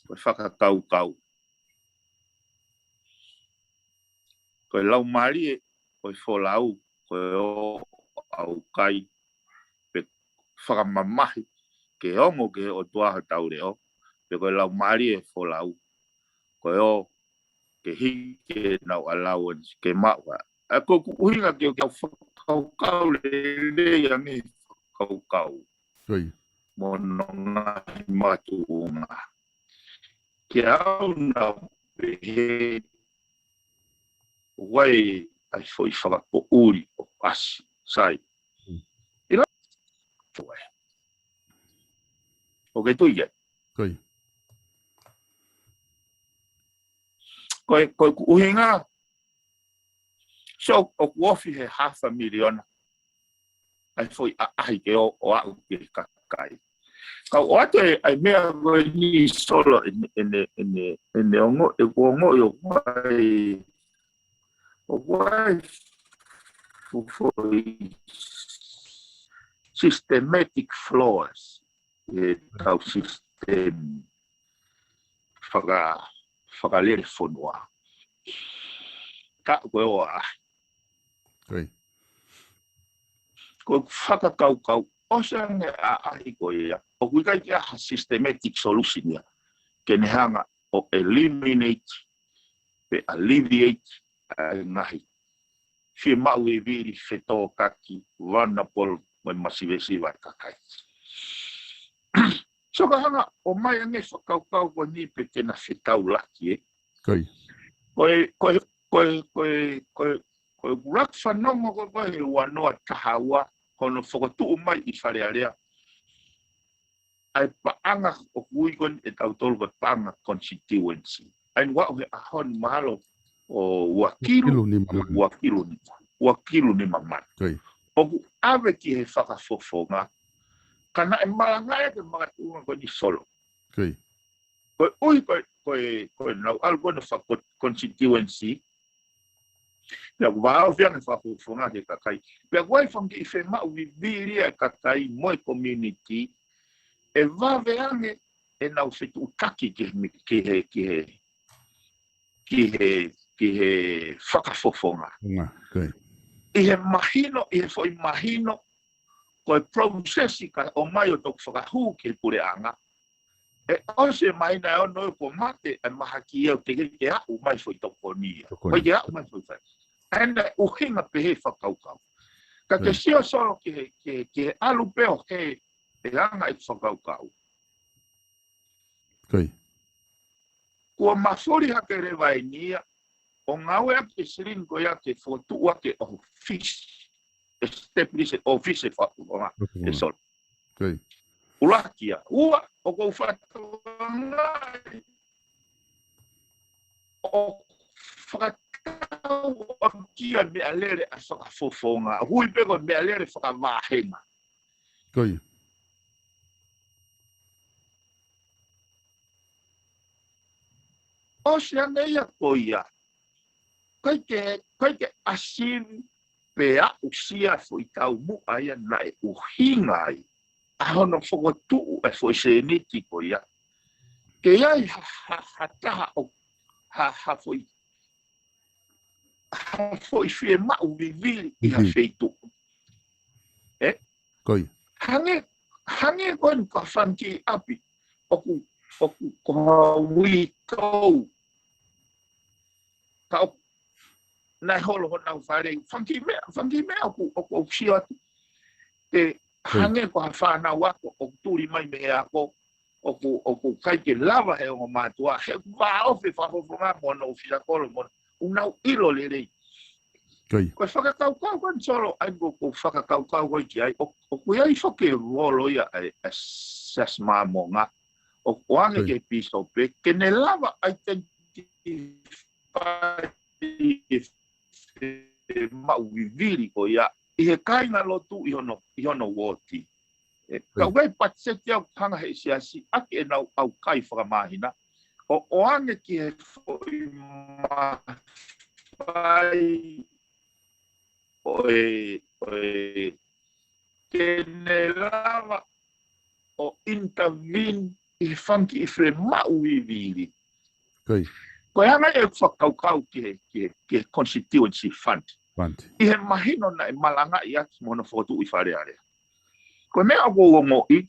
Ko e fakakaukau. Ko e laumālie, ko e folau, ko e ō ʻaukai, pe fakamamahi, ke ongo ki he ʻOtua hotau leʻo, pe ko e laumālie e folau, ko e ō ke hiki ʻenau allowance ke maʻu ʻa. ʻA ko ʻeku ʻuhinga ke, ke u fakakaukau lelei ange fakakaukau. Ko ia. Mo hono ngaahi makatuʻunga. Ke ʻalu ʻo pehē ʻoku ʻi ai e foʻi fakapoʻuli ʻoku ʻasi. Sai. Mm. ʻIlo. ʻOku ke tui ia. Ko ia. Ko e, ko ʻeku ʻuhinga. So, ʻoku ofi he hafa miliona. ʻA e foʻi ʻaʻahi ke ō, ʻo aʻu ki he kakai. Ka u ʻoatu e, ʻa e meʻa ko eni Solo ʻene, ʻene, ʻene, ʻene ongo, ʻeku ongoʻi ʻoku ʻi ai, ʻoku ʻi ai fu-, foʻi systematic flaws ʻi heʻetau system faka-, fakalele fonua. Ka ko e ō ʻaʻahi. Ko ia. Ko ʻeku fakakaukau, ʻosi ange ʻaʻahi ko ia. ʻOku ʻikai ke ʻi ai ha systematic solution ia. Ke ne hanga ʻo eliminate, pe alleviate, ʻa e ngaahi fiemaʻu vivili, fetōkaki, vulnerable, mo e masivesiva e kakai. So ka hanga ʻo ʻomai ange fakakaukau ko eni pe te na fetaulaki, ē. Ko ia. Ko e, ko e, ko e, ko e, ko e, ko e ʻuluaki fanongo ko ē he ua noa taha ua, hono fokotuʻu mai ʻi Fale Alea ʻa e paʻanga ʻoku ui ko eni ʻe tautolu ko e paʻanga constituency. ʻA ia ʻoku ʻi ai he ʻaho ni mahalo ʻo ua kilu, ua kilu nima mano. Ua kilu nima, ua kilu nima mano. Ko ia. ʻOku ʻave ki he fakafofonga, ka naʻe malangaʻi ʻaki e makatuʻunga ko eni Solo. Ko ia. Koeʻuhi ko e, ko e, ko ʻenau ʻalu ko eni faka-constituency, pea ʻoku vāofi ange fakafofonga ki he kakai. Pea ʻoku ʻi ai e fanga kiʻi fiemaʻu vivili ʻa e kakai mo e community, ʻe vave ange ʻenau fetuʻutaki ki he, ki he, ki he, ki he, ki he fakafofonga. Nga, ko ia. ʻI he mahino, ʻi he foʻi mahino, ko e process ka ʻomai ʻo toki fakahū ki he puleʻanga. ʻE ʻosi e māhina ʻe ono ia kuo mate e mahaki ia ʻo teʻeki ke aʻu mai foʻi tokoni ia. Tokoni. ʻIkai ke aʻu mai foʻi fai. ʻA ia naʻe ʻuhinga pehē fakakaukau. Ka ke, right, sio Solo ki he, ki he, ki he ʻalu pē ʻo hē e anga e fakakaukau. Ko ia. Kuo mafuli hake leva eni ia, ʻo ngāueʻaki e silini ko ia ke fokotuʻu ʻaki e ʻōfisi, establish e ʻōfisi e fakafofonga, ʻe Solo. Ko ia. ʻUluaki ia. Ua, ʻoku ou fakatokangaʻi ʻoku fakatau ʻaki e meʻalele ʻa e fakafofonga. Hui pē ko e meʻalele fakavāhenga. Ko ia. ʻOsi ange ia ko ia. ʻIkai ke, ʻikai ke ʻasi pe aʻusia foʻi taumuʻa ia naʻe ʻuhinga ai ʻa hono fokotuʻu e foʻi sēniti ko ia. Ke ʻi ai ha, ha, ha taha ʻo, ha, ha foʻi, ha foʻi fiemaʻu vivili ʻi ha, mhm, feituʻu. Ē? Ko ia. Hangē, Hangē ko eni ko e fanga kiʻi ʻapi ʻoku, ʻoku ko ha uitou. Ka ʻoku, naʻe holo honau fale, fanga kiʻi meʻa, fanga kiʻi meʻa ʻoku, ʻoku, ʻoku sio atu. Te hangē ko ha fānau ako ʻoku tuli mai mei he ako, ʻoku, ʻoku ʻikai ke lava he ongo mātuʻa, he vāofi e fakafofonga mo hono ʻofisa kolo mo ʻenau ʻilo lelei. Ko e fakakaukau ko eni Solo, ʻa ia ko e fakakaukau ko ē ki ai, ʻo, ʻoku ʻi ai foki e rolo ia ʻa e, ʻa e Siasi Māmonga, ʻo, ʻoange ki he pīsope, ke ne lava ʻa e identify e maʻu vivili ko ia, ʻi he kāingalotu ʻi hono, ʻi hono uooti. ʻE, ka ʻoku ʻi ai e patiseti ʻoku hanga he siasi ʻaki ʻenau ʻaukai fakamāhina, ʻo, ʻoange ki he foʻi mafai ʻo e, ʻo e, ke ne lava ʻo intervene ʻi he fanga kiʻi fiemaʻu vivili. Ko e hanga ʻe he fakakaukau ki he, ki he, ki he constituency fund. ʻI he mahino naʻe malangaʻi atu mo hono fokotuʻu ʻi Fale Alea. Ko e meʻa ʻoku ou ongoʻi,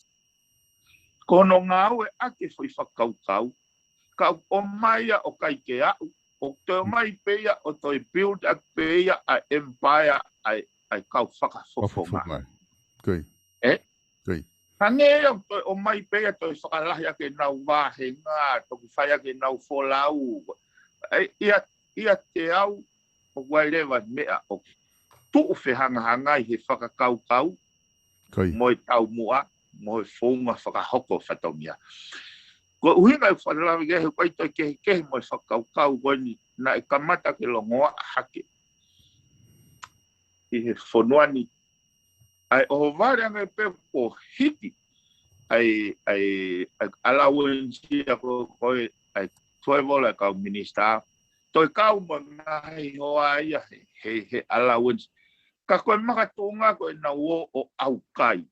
ko hono ngāueʻaki e foʻi fakakaukau, ka ʻomai ia ʻo ʻikai ke aʻu, ʻo toe ʻomai pē ia ʻo toe build up pē ia ʻa e empire ʻa e, ʻa e kau fakafofonga. ʻE? Hangē ia ʻo toe ʻomai pē ia toe fakalahi ʻaki ʻenau vāhenga, toki fai ʻaki ʻenau folau. ʻE, ʻia, ʻiate au, ʻoku ʻi ai leva meʻa ʻoku tuʻu fehangahangai he fakakaukau, mo e taumuʻa, mo e founga fakahoko fatongia. Ko e ʻuhinga e fakalave ke he kuai toe kehekehe mo e fakakaukau ko eni naʻe kamata ke longoaʻa hake ʻi he fonua ni. ʻA e ʻohovale ange pē ko hiki ʻa e, ʻa e, ʻa e allowance ia ko, ko e, ʻa e travel ʻa e kau minisitā. Toe kau mo e ngaahi hoa ia he, he, he allowance. Ka ko e makatuʻunga ko ʻenau ō ʻo ʻaukai.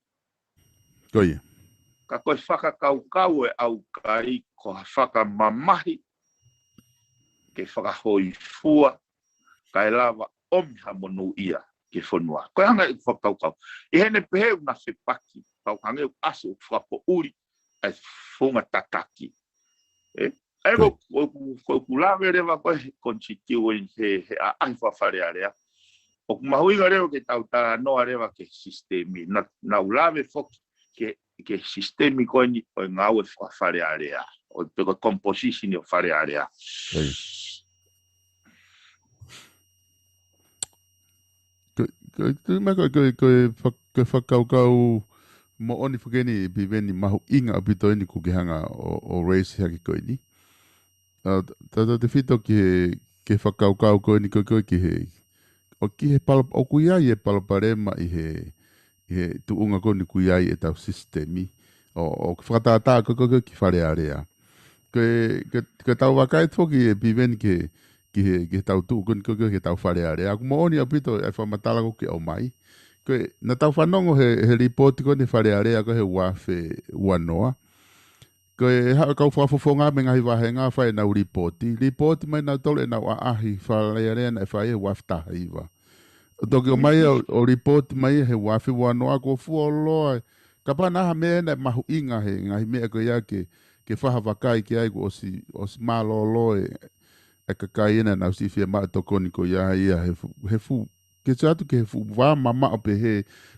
Ka ko e fakakaukau e ʻaukai ko ha fakamamahi ke fakahōifua kae lava ʻomi ha monūʻia ki he fonua. Ko e hanga ʻe he fakakaukau. ʻI heʻene pehē ʻoku na fepaki, kau hangē ʻoku ʻasi ʻoku fakapoʻuli ʻa e founga tataki. ʻE, ʻa ia ko, ko, ko, ko ʻeku lave leva ko e constituency he, he ʻaʻahi faka-Fale Alea. ʻOku mahuʻinga leva ke tau talanoa leva ki he sisitemi. Na, naʻa ku lave foki ki he, ki he sisitemi ko eni ʻo e ngāue faka-Fale Alea. ʻO pe ko e composition ʻo Fale Alea. Ko, ko, ko, ma ko, ko, ko e fak-, ko e fakakaukau moʻoni foki eni, Piveni, mahuʻinga ʻaupito eni ʻoku ke hanga ʻo, ʻo raise hake ko eni. ʻA, ta, tautautefito ki he, ki he fakakaukau ko eni ko, ko ki he, ʻo ki he palo-, ʻoku ʻi ai e palopalema ʻi he, ʻi he tuʻunga ko eni ʻoku ʻi ai ʻetau sisitemi. ʻO, ʻo fakatātā ko, ko, ko ki Fale Alea. Ko e, ko, ko ʻetau vakai atu foki ʻe Piveni ki he, ki he, ki he tau tuʻu ko eni ko, ko ki he tau Fale Alea. ʻOku moʻoni ʻaupito ʻa e fakamatala ʻoku ke ʻomai. Ko e, naʻa tau fanongo he, he lipooti ko eni Fale Alea ko e he ua afe ua noa. Ko e haʻu e kau fakafofonga mei he ngaahi vāhenga fai ʻenau lipooti. Lipooti mai nautolu ʻenau ʻaʻahi Fale Alea naʻe fai he ua afe taha hiva. ʻO toki ʻomai ʻo, ʻo lipooti mai he ua afe ua noa kuo fuoloa. Kapau naʻa ha meʻa naʻe mahuʻinga he ngaahi meʻa ko ia ke, ke fakavakai ki ai kuo ʻosi, ʻosi mālōlō e, e kakai ena naʻa nau siʻi fiemaʻu tokoni ko ia ia he fu-, he fu-, ke sio atu ki he fuʻu vā mamaʻo pehē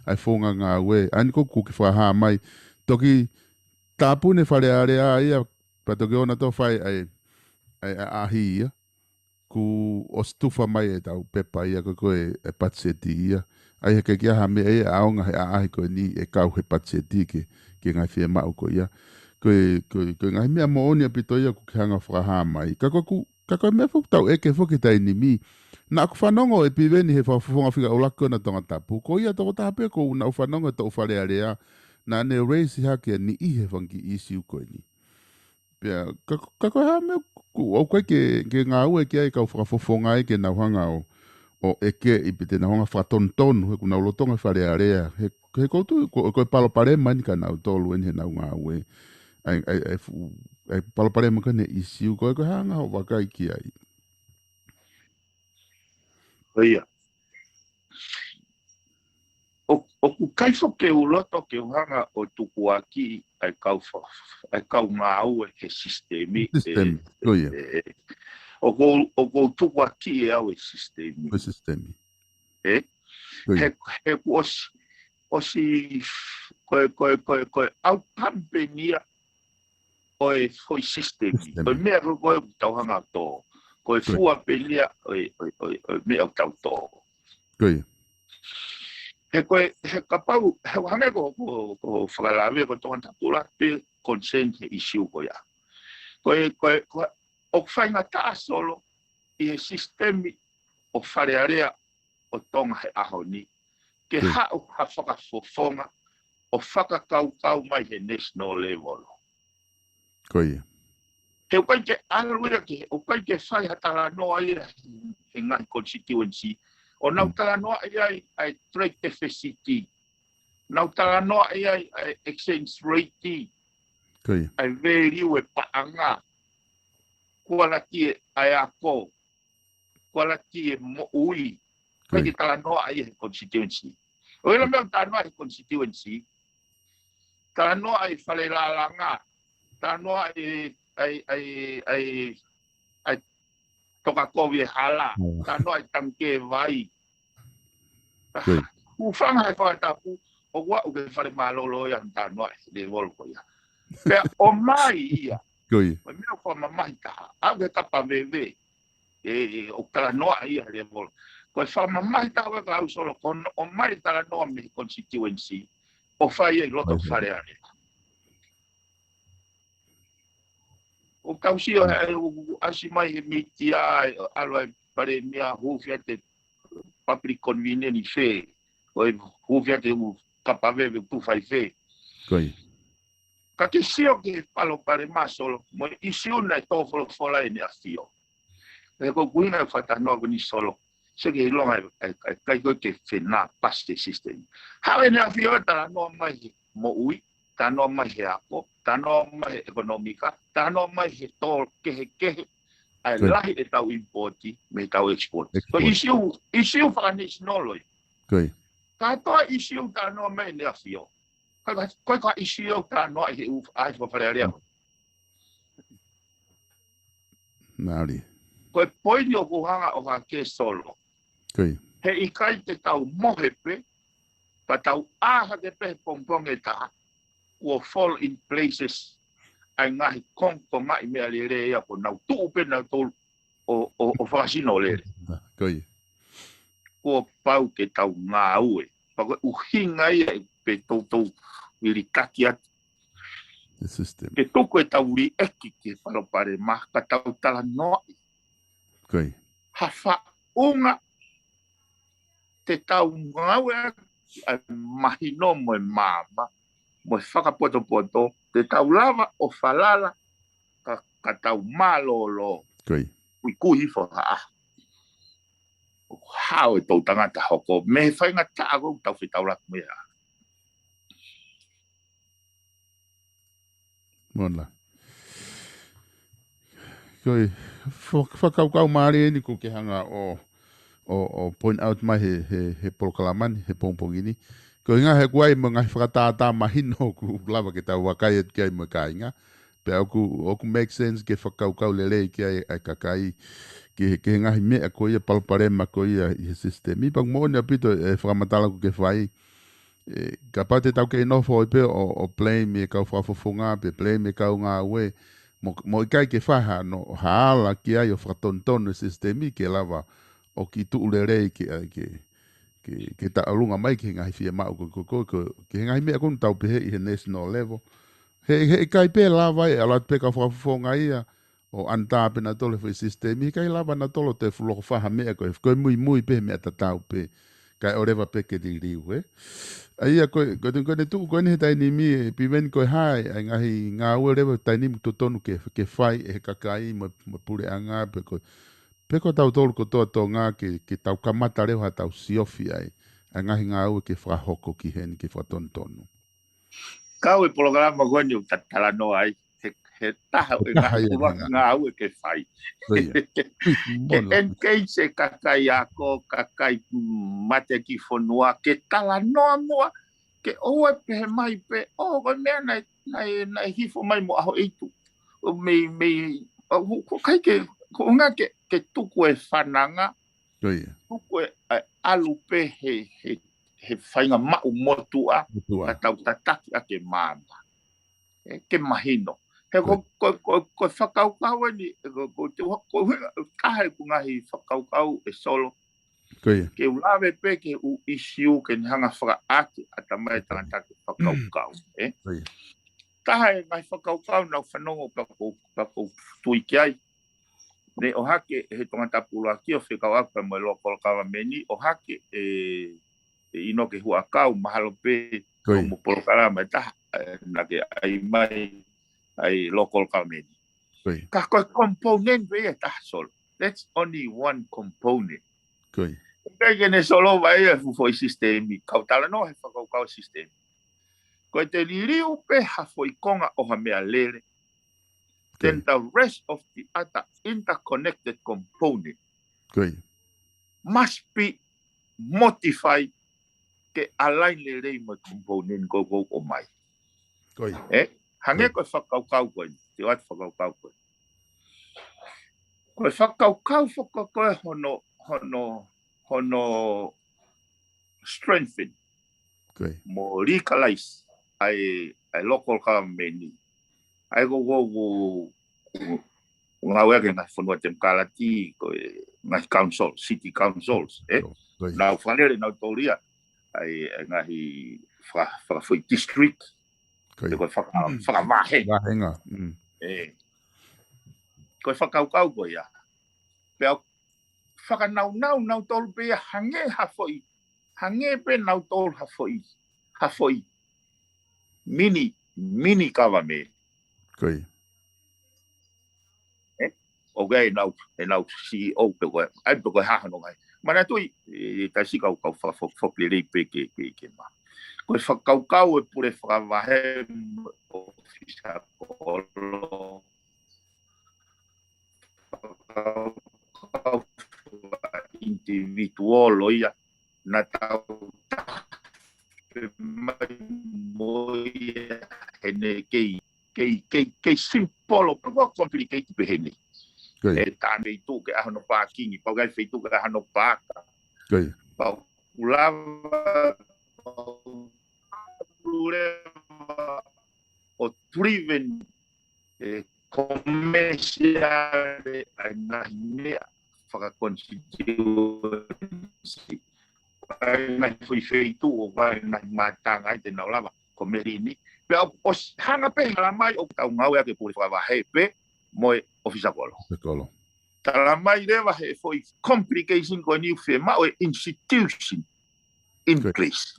ʻa e founga ngāue. ʻA eni ko ē ʻoku ke fakahā mai. Toki tāpuni Fale Alea ia, pea toki ō nautolu ʻo fai ʻa e, ʻa e ʻaʻahi ia. Kuo ʻosi tufa mai ʻetau pepa ia ko, ko e, e patiseti ia. ʻA ia he ʻikai ke ʻi ai ha meʻa ia ʻaonga he ʻaʻahi ko eni ʻe kau he patiseti ke, ke ngaahi fiemaʻu ko ia. Ko e, ko e, ko e ngaahi meʻa moʻoni ʻaupito ia ʻoku ke hanga fakahā mai. Ka ko ʻeku, ka ko e meʻa foki ʻoku tau ʻeke foki he taimi ni. Naʻa ku fanongo ʻe Piveni he fakafofonga fika ʻuluaki ko ena Tongatapu. Ko ia tokotaha pē ʻoku ou fanongo he toʻu Fale Alea. Naʻa ne raise hake ʻa e niʻihi he fanga kiʻi issue ko eni. Pea, ka, ka ko e hā meʻa ʻoku, ʻoku ʻikai ke, ke ngāue ki ai kau fakafofonga ai ke nau hanga ʻo, ʻo ʻekeʻi pe te nau hanga fakatonutonu, he ʻoku nau lolotonga Fale Alea. He, he ʻoku ou tui, ko, ko e palopalema eni kia nautolu eni he nau ngāue. ʻA e, ʻa e, ʻa e fuʻu, ʻa e palopalema ko eni he issue, ko e, ko e hā hoʻo vakai ki ai. ʻIo. ʻO, ʻOku ʻikai foki ke u loto ke u hanga ʻo tukuakiʻi ʻa e kau fa-, ʻa e kau ngāue he sisitemi. Sisitemi, ē, ko ia. ē, ʻoku ou, ʻoku ou tukuakiʻi ʻe au e sisitemi. Ko e sisitemi. Ē? Ko ia. He, he kuo ʻosi, ʻosi, ko e, ko e, ko e, ko e ʻau kamipeni ia ʻo e foʻi sisitemi. Sisitemi. Ko e meʻa ko ē ʻoku tau hanga ʻo tō. Ko e Ko ia. fua pē ia ʻo e, ʻo e, ʻo e, ʻo e meʻa ʻoku tau tō. Ko ia. He ko e, he kapau, he hangē ko, ko, ko fakalave ko Tongatapu la pe concern he issue ko ia. Ko e, ko e, ko e, ʻoku faingataʻa Solo ʻi he sisitemi ʻo Fale Alea ʻo Tonga he ʻaho ni. Ke Ko ia. haʻu ha fakafofonga ʻo fakakaukau mai he national level. Ko ia. He ʻoku ʻikai ke ʻalu ia ke, ʻoku ʻikai ke fai ha talanoa ia he, he ngaahi constituency. ʻO nau Mm. talanoa ia ʻa e trade deficit. Nau talanoa ia ʻa e exchange rate. Ko ia. ʻA e value e paʻanga. Quality e, ʻa e ako. Quality e moʻui. Ko ʻIkai ia. ke talanoa ia he constituency. ʻOku ʻi ai e meʻa talanoa he constituency. Talanoa ʻa e Fale Lalanga. Talanoa ʻa e, ʻa e, ʻa e, ʻa e, ʻa e tokakovi e hala. Mm. Talanoa ʻa e tangikē vai. Ko ia. Hūfanga he fakatapu, ʻoku aʻu ki he fale mālōlō ia talanoa he level ko ia. Pea ʻomai ia. Ko ia. Ko e meʻa fakamamahi taha. Aʻu ki he kapa veve. Ē, ē, ʻoku talanoa ia he level. Ko e fakamamahi taha ʻoku ʻalu Solo ko hono ʻomai talanoa mei he constituency. ʻO fai ʻi loto Ko ia. Fale Alea. ʻOku tau sio he, ʻoku ʻasi mai he mītia, ʻalu ʻa e Palēmia hūfia ʻa e public convenience fee. ʻO e hūfia ʻa e kapa veve ʻoku fai fee. Ko ia. Ka ke sio ki he palopalema Solo, mo e issue naʻe tō folofola ʻEne ʻAfio. He ko e ʻuhinga e fakatalanoa ko eni Solo. Sio ki he ʻilonga ʻe, ʻe, ʻe ʻikai ko ē ke fenāpasi e sisitemi. Haʻu ʻEne ʻAfio ʻo talanoa mai he moʻui, talanoa mai he ako, talanoa mai he ʻekonōmika, talanoa mai he tō kehekehe, ʻa e Ko ia. lahi ʻetau import, mei heʻetau export. Ko Export. e issue, issue fakanesinolo ia. Ko ia. Kātoa e issue talanoa mai ʻEne ʻAfio. Ko e, ko e, ko e issue talanoa ʻi he ʻū, ʻa e fale alea. Mālie. Ko e poini ʻoku ou hanga ʻo hake Solo. Ko ia. He ʻikai te tau mohe pē, pea tau ʻā hake pē he pongipongi ʻe taha, kuo fall in places ʻa e ngaahi kongokongaʻi meʻalele ia kuo nau tuʻu pē nautolu ʻo, ʻo, ʻo fakasino lele. Ko ia. Kuo pau ke tau ngāue. Pea ko e ʻuhinga ia ʻe pē toutou vilitaki atu. The system. Ke tuku ʻetau liʻeki ki he palopalema ka tau talanoaʻi. Ko ia. Ha faʻunga te tau ngāue ʻa e mahino mo e maama, mo e fakapotopoto, te tau lava ʻo falala, ka, ka tau mālōlō. Ko ia. Kuikui hifo ha ʻaho. ʻO hao e toʻutangata hoko, mei he faingataʻa ʻoku tau fetaulaki mo ia. Mona. Ko e, fak-, fakakaukau mālie eni ʻoku ke hanga ʻo, ʻo, ʻo point out mai he, he, he polokalama ni, he pongipongi ni. Ko e ngaahi he kuai mo e ngaahi fakatātā mahino ʻoku lava ke tau vakai atu ki ai mo e kāinga. Pea ʻoku, ʻoku make sense ke fakakaukau lelei ki ai ʻa e kakai, ki he, ki he ngaahi meʻa ko ia palopalema ko ia ʻi he sisitemi. Pea ʻoku moʻoni ʻaupito e fakamatala ʻoku ke fai. Ē, kapau te tau kei nofo ʻi pē ʻo, ʻo blame e kau fakafofonga, pe blame e kau ngāue, mo, mo ʻikai ke fai hano, ha ala ki ai ʻo fakatonutonu e sisitemi ke lava ʻo kiʻi tuʻu lelei ke, ke, ke, ke taʻolunga mai ki he ngaahi fiemaʻu ko, ko, ko, ko, ki he ngaahi meʻa ʻoku tau pehē ʻi he national level. He, he ʻikai pē lava e ʻalu atu pē kau fakafofonga ia, ʻo ʻanitā pē nautolu he foʻi sisitemi, he ʻikai lava nautolu ʻo toe fuʻu loko fai ha meʻa ko e, ko e muimui pē he meʻa tatau pē, kae ʻoleva pē ke liliu, ē. ʻA ia ko e, ko e, ko ʻene tuʻu ko eni he taimi ni, ē, Piveni, ko e hā e, ʻa e ngaahi ngāue leva taimi ni totonu ke, ke fai ʻe he kakai mo, mo e puleʻanga pe ko, pe ko tautolu kotoa Tonga ke, ke tau kamata leva ha tau siofi ai, ʻa e ngaahi ngāue ke fakahoko ki heni ke fakatonutonu. Kau e polokalama ko eni ʻoku ta talanoa ai, he, he taha ʻo e ngaahi ʻuluaki ngāue ke fai. Ke engage e kakai ako, kakai mate ki fonua, ke talanoa muʻa, ke ʻoua pehē mai pē, ʻo, ko e meʻa naʻe, naʻe, naʻe hifo mai mo ʻAhoʻeitu. ʻO mei, mei, ʻo, ko kai ke, ko nga ke, ke tuku e fananga, tuku e, ʻalu pē he, he, he fainga maʻu motuʻa, ka tau tataki ʻa ke māma. ʻE, ke mahino. He ko, ko, ko, ko e fakakaukau eni, ko, ko, te, ko, ko, taha e ku ngaahi fakakaukau e Solo. Ke u lave pē ke u ʻisiu ke ne hanga fakaʻaki ʻa tamai tangata ke fakakaukau. ʻE? Taha e ngaahi fakakaukau nau fanongo pea ko, pea ko tui ki ai. Ne ʻohake he tongatapu ʻuluaki ʻo fekauʻaki pea mo e local government ʻohake e ʻe ʻInoke Huʻakau, mahalo pē ko mo polokalama e taha, ʻe, naʻa ke ʻai mai, ʻai local government. Ka ko e component pē ia e taha Solo. That's only one component. Kai ke ne Solo vai e fuʻu foʻi sisitemi, kau talanoa he fakakaukau sisitemi. Ko e te liliu pē ha foʻi konga ʻo ha meʻalele, then the rest of the other interconnected component must be modified ke align lelei mo e component ko ko ko mai. ʻE? Hangē ko e fakakaukau ko eni, te ʻoatu fakakaukau ko eni. Ko e fakakaukau faka ko e hono, hono, hono strengthen mo legalize ʻa e, ʻa e local government ni. ʻA e ko, ko, ko, ko ngāueʻaki e ngaahi fonua temokalati, ko e ngaahi council, city councils, ʻe? Nau fakalele, nau tōlia, ʻa e, ʻa e ngaahi faka, faka foʻi district, ko e faka, fakavahenga. ʻE. Ko e fakakaukau ko ia. Pea fakanaunau, nau tolu pē ia hangē ha foʻi, hangē pē nau tolu ha foʻi, ha foʻi mini, mini government. ʻE? ʻOku ʻi ai ʻenau, ʻenau C E O pe ko e, ʻai pe ko e hā hono ngai. Manatuʻi, ʻe, taisi kau, kau fa, fa, fa, lelei pē ke, ke, ke mā. Ko e fakakaukau e pule fakavahe ʻofisa kolo, individual ʻo ia, naʻa tau tafe mai mo ia heni kei, kei, kei, kei simple, pe ko e complicated pē heni. ʻE tā feituʻu ke ʻaho no pākingi, pau kai feituʻu ke ʻaho no pāka. Pau kulava, pau kuleva, ʻo driven ʻe komēsiale ʻa e ngaahi meʻa fakaconstituency. ʻA e ngaahi foʻi feituʻu ʻo ʻai ngaahi mātanga ai te nau lava ko melini. Pea ʻo, ʻo hanga pē he tala mai ʻoku tau ngāueʻaki e pule fakavahe pē mo e ʻofisa kolo. Tala mai leva he foʻi complication ko eni ʻoku fiemaʻu e institution in place.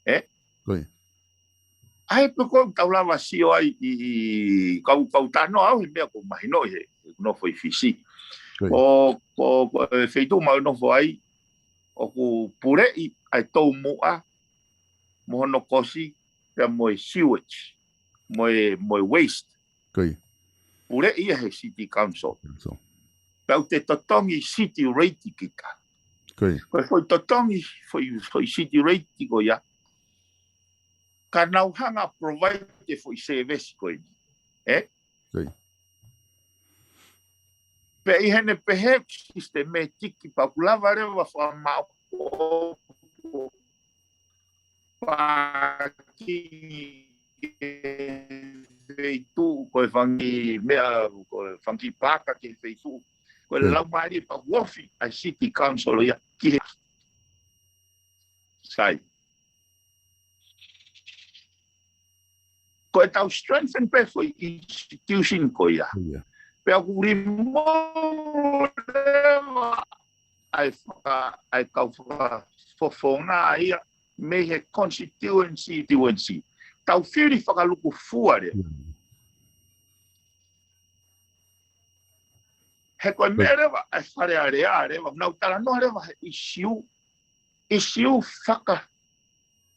ʻE? ʻA e pe ko ʻoku tau lava sio ai ʻi, ʻi, kau, kau tano au he meʻa ko mahino he, he nofo ʻi Fisi. ʻO, ko, ko e feituʻu mau nofo ai, ʻoku puleʻi ʻa e toumuʻa, mo hono kosi, pea mo e sewage, mo e, mo e waste. Puleʻi ia he city council. Pea ʻoku te totongi city rate kita. Ko e foʻi totongi, foʻi, foʻi city rate ko ia. Ka nau hanga provide e foʻi service ko eni. ʻE? Pea ʻi heʻene pehē systematic pau kulava leva fakamaʻopoʻopo pākingi ki he feituʻu, ko e fanga meʻa, ko e fanga pāka ki he feituʻu. Ko e laumālie pau ofi ʻa e city council ia ki he sai. Ko e tau strengthen pē foʻi institution ko ia. Pea ʻoku remove leva ʻa e faka, ʻa e kau fakafofonga ia mei he constituency, constituency. Tau fili fakalukufua leva. He ko e meʻa leva, ʻa e Fale Alea leva, nau talanoa leva he ʻisiū, ʻisiū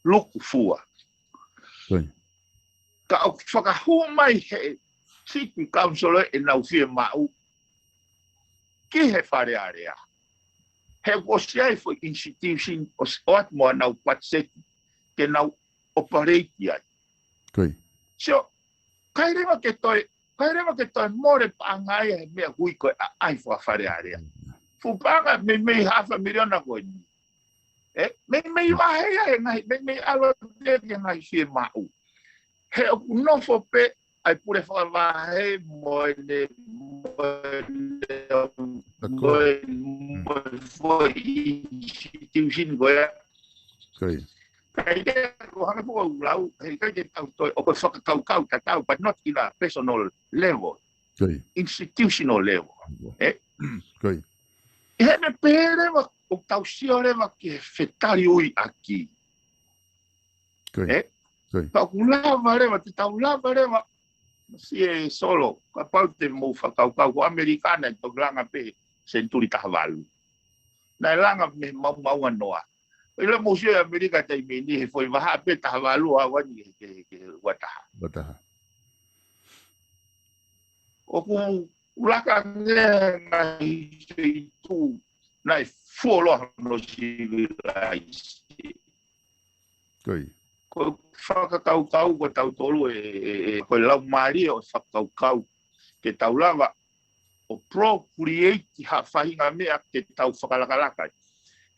fakalukufua. Ka ʻoku fakahū mai he city council ʻenau fiemaʻu ki he Fale Alea. He ʻoku ʻosi ʻi ai e foʻi institution ʻosi ʻoatu mo ʻenau patiseti ke nau operate ai. Ko ia. So, ʻikai leva ke toe, ʻikai leva ke toe mole paʻanga ia he meʻa hui ko e ʻaʻahi fakafale alea. Fuʻu paʻanga meimei hafa miliona ko eni. ʻE, meimei vahe ia he ngaahi, meimei ʻalu atu ia ki he ngaahi fiemaʻu. He ʻoku nofo pē ʻa e pule fakavahe mo ʻene, mo ʻene, mo ʻene, mo e foʻi institution ko ia. Ko ia. ʻIkai ke, ko hanga foʻi lau, he ʻikai ke tau toe, ʻoku ou fakakaukau tatau, but not in a personal level, Ko ia. institutional level. ʻE? Ko ia. ʻI heʻene pehē leva, ʻoku tau sio leva ki he fetaliuiʻaki. Ko ia. ʻE? Ko ia. Ka ʻoku lava leva, te tau lava leva. Siʻi Solo, kapau te mou fakakaukau, ko ʻAmelika naʻe toki langa pē he senituli taha valu. Naʻe langa mei he maumauʻanga noa. ʻIlo mou sio ʻi ʻAmelika taimi ni he foʻi vahaʻa pē taha valu ʻo aʻu eni ki he, ki he, ki he ua taha. Ua taha. ʻOku laka ange ngaahi feituʻu naʻe fuoloa hono sivilaise. Ko ia. Ko e fakakaukau ko tautolu ʻe, ʻe, ʻe, ko e laumālie ʻo e fakakaukau ke tau lava ʻo procreate ha faʻahinga meʻa ke tau fakalakalaka ai.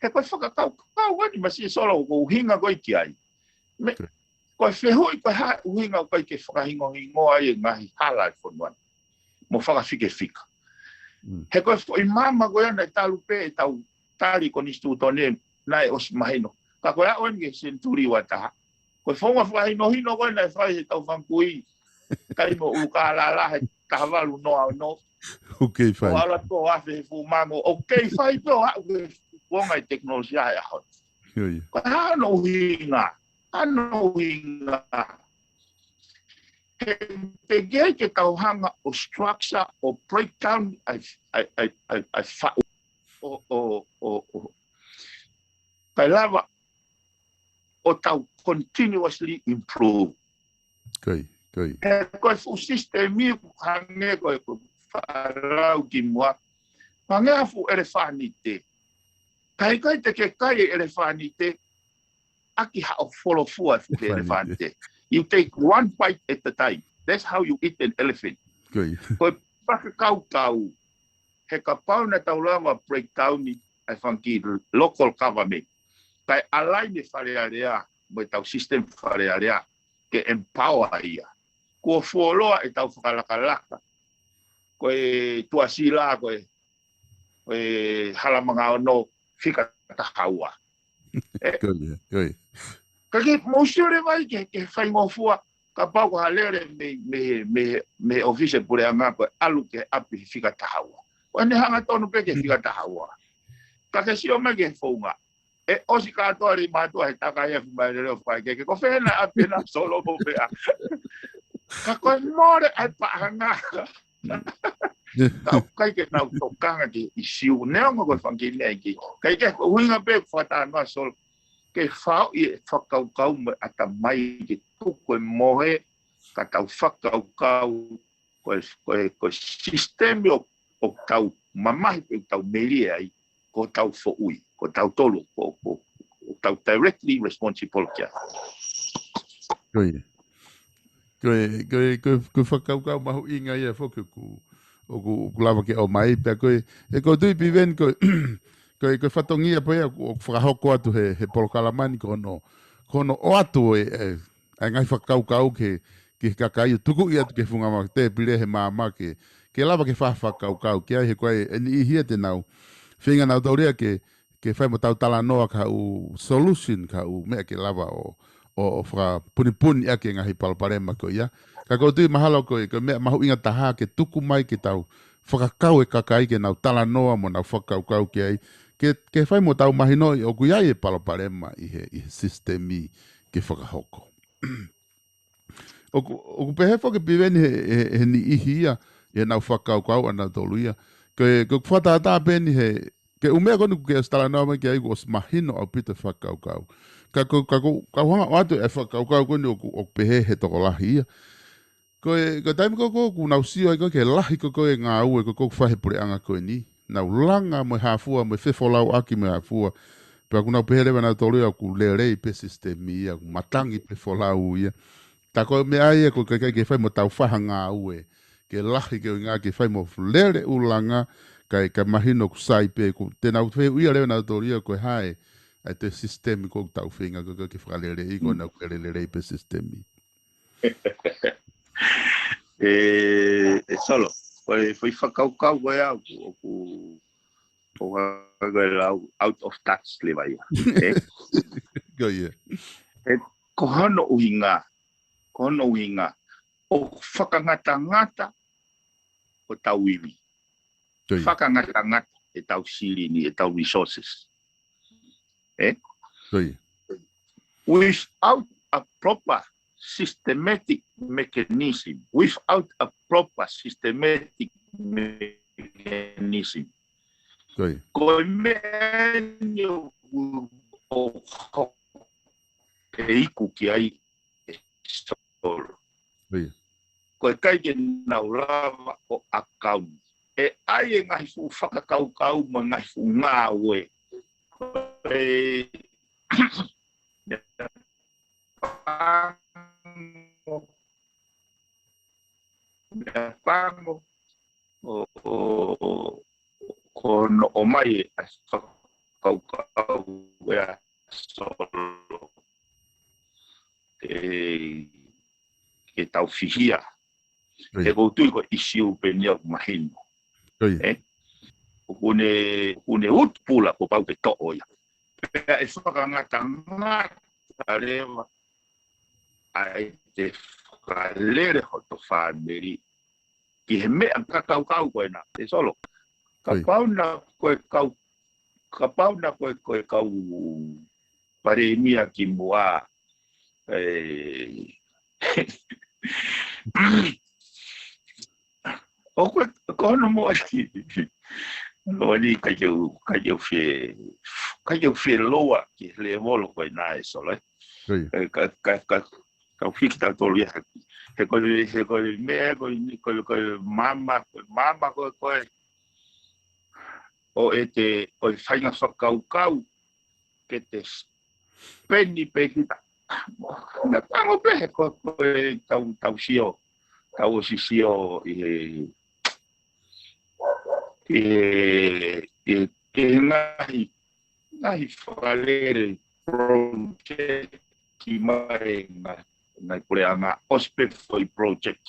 He ko e fakakaukau eni masiʻi Solo ko e ʻuhinga ko ē ki ai. Me, Ko ia. ko e fehuʻi ko e hā e ʻuhinga ʻoku ʻikai ke fakahingohingoa ai e ngaahi hala ʻo e fonua ni mo fakafikefika. Mm. He ko e foʻi maama ko ia naʻe talu pē ʻetau tali konisitūtone naʻe ʻosi mahino. Ka ko e aʻu eni ki he senituli ua taha, ko e founga fakahinohino ko ē naʻe fai he tau fanga kui, taimi ʻo ʻUlukālala he taha valu noa ono. ʻOku kei fai. ʻO ala tō afe he fuʻu mango, ʻoku kei fai pē ʻo aʻu ki he kuonga ʻo e tekinolosia he ʻaho ni. Ko ia. Ko e hā hono ʻuhinga, hā hono ʻuhinga. He teʻeki ai ke tau hanga ʻo structure ʻo breakdown ʻa e, ʻa e, ʻa e, ʻa e, ʻa e faʻu ʻo, ʻo, ʻo, ʻo. Kae lava ʻo tau continuously improve. Ko ia, ko ia. He ko e fuʻu sisitemi ʻoku hangē ko e, ko e faʻa lau kimuʻa. Hangē ha fuʻu ʻelefanite. Kae ʻikai te ke kai e ʻelefanite ʻaki haʻo folofua e fuʻu ʻelefanite. You take one bite at a time. That's how you eat an elephant. Ko ia. Ko e fakakaukau, he kapau naʻa tau lava breakdown ʻa e fanga kiʻi local government, kae align e Fale Alea mo e tau system Fale Alea ke empower ia, kuo fuoloa ʻetau fakalakalaka. Ko e Tuʻasila, ko e, ko e Hala Manga Ono, fika taha ua. Ko ia, ko ia. Ka ke mou sio leva ai ki he, ki he faingofua, kapau ko ha lele mei, mei, mei, mei he ʻōfisi puleʻanga ko e ʻalu ki he ʻapi he fika taha ua. Ko ʻene hangatonu pē ki he fika taha ua. Ka ke sio mai ki he founga, ʻe ʻosi kātoa lelei mātuʻa he takai ʻa e fuʻu maile leo fai ke, ke ko fē naʻe ʻapi naʻe Solo mo pea. Ka ko e mole ʻa e paʻanga. Ka ʻoku ʻikai ke nau tokanga ki he ʻisiū, neongo ko e fanga kiʻi meʻa ʻi ki. Kae kehe, ko e ʻuhinga pē ʻeku fakatalanoa Solo, ke faʻu e fakakaukau mo e ʻatamai ke tuku e mohe, ka tau fakakaukau ko e, ko e, ko e sisitemi ʻoku, ʻoku tau mamahi pē ʻoku tau melie ai, ko hotau foʻui, ko tautolu, ko, ko, ko tau directly responsible ki ai. Ko ia. Ko e, ko e, ko e, ko e fakakaukau mahuʻinga ia foki ʻoku, ʻoku, ʻoku lava ke ʻomai, pea ko e, ʻe ko e tui Piveni ko e, ko e, ko e fatongia pē ia ʻoku, ʻoku fakahoko atu he, he polokalama ni ko hono, ko hono ʻoatu e, e, ʻa e ngaahi fakakaukau ki he, ki he kakai ʻo tukuʻi atu ki he funga mā, tēpile he maama ke, ke lava ke fa-, fakakaukau ki ai he ko e, ʻe niʻihi ia te nau feinga nautolu ia ke, ke fai mo tau talanoa ki ha ʻū solution, ki ha ʻū meʻa ke lava ʻo, ʻo, ʻo fakapunipuni ʻaki e ngaahi palopalema ko ia. Ka ʻoku ou tui mahalo ko e, ko e meʻa mahuʻinga taha ke tuku mai ke tau fakakau e kakai ke nau talanoa mo nau fakakaukau ki ai. Ke, ke fai mo tau mahinoʻi ʻoku ʻi ai e palopalema ʻi he, ʻi he sisitemi ke fakahoko. ʻOku, ʻoku pehē foki Piveni he, he, he niʻihi ia, ʻenau fakakaukau ʻanautolu ia. Ke, ke fakatātā pē eni he, ke ʻū meʻa ko eni ʻoku ke ʻosi talanoa mai ki ai ʻoku ʻosi mahino ʻaupito e fakakaukau. Ka ko, ka ko, kau hanga ʻo ʻoatu e fakakaukau ko eni ʻoku, ʻoku pehē he tokolahi ia. Ko e, ko e taimi ko ē ʻoku nau sio ai ko ē ki he lahi ko ē ko ē ngāue ko ē ʻoku fai he puleʻanga ko eni. Nau langa mo e hā fua, mo e fefolauʻaki mo e hā fua. Pea ʻoku nau pehē leva nautolu ia ʻoku lelei pē sisitemi ia, ʻoku matangi pē folau ia. Tā ko e meʻa ia ʻoku ʻikai ke fai mo tau fai ha ngāue. Ke lahi ke ʻuhinga ke fai mo lele ʻulungaanga, kae, kae mahino ʻoku sai pē, ʻoku te nau fehuʻia leva nautolu ia ko e hā e, ʻa e te sisitemi ʻoku tau feinga ko ē ke fakaleleiʻi, ko ʻena ʻoku lele lelei pē sisitemi. ʻE, ʻe Solo, ko e foʻi fakakaukau ko ia ʻoku, ʻoku, ʻoku hangē ko e lau out of touch leva ia. ʻE? Ko ia. ʻE, ko hono ʻuhinga, ko hono ʻuhinga, ʻo fakangatangata ʻo tau ivi. Ko ia. Fakangatangata ʻetau silini, ʻetau resources. ʻE? Ko ia. Without a proper systematic mechanism, without a proper systematic mechanism. Ko ia. Ko e meʻa ni ʻoku, ʻoku, ʻe iku ki ai ʻe Solo. Ko ia. Ko e ʻikai ke nau lava ʻo account. ʻE ʻai e ngaahi fuʻu fakakaukau mo e ngaahi fuʻu ngāue. Ko e, meʻapango, meʻapango, ʻo, ʻo, ʻo, ko hono ʻomai e fakakaukau ʻa Solo. ʻE, ke tau fihia. Ko ia. He ʻoku ou tui ko e ʻisiū pē eni ʻoku mahino. Ko ia. ʻE? ʻOku ne, ʻoku ne utu pula kuo pau ke toʻo ia. Pea ʻe fakangatangata leva ʻa e te fakalele hoto fāmili ki he meʻa fakakaukau ko ena, ʻe Solo. Ko ia. Kapau naʻa ko e kau, kapau naʻa ko e, ko e kau palēmia kimuʻa, ʻe, ʻoku ʻikai ko hono moʻoni. Moʻoni ʻikai ke u, ʻikai ke u fie, ʻikai ke u fie loa ki he lēvolo ko ena ʻe Solo, ē. Ko ia. ʻE, ka, ka, ka, ka u hiki tautolu ia haki. He ko e, he ko e meʻa, ko e, ko e, ko e maama, ko e maama, ko e, ko e, ʻo e te, ʻo e faʻahinga fakakaukau, ke te s-, peni pē kita. Meʻapango pē he ko, ko e tau, tau sio, tau ʻosi sio ʻi he, ʻi he, ʻi he, ʻi he ngaahi, ngaahi fakalele project ki mai ngaahi, ngaahi puleʻanga ʻosi pē foʻi project.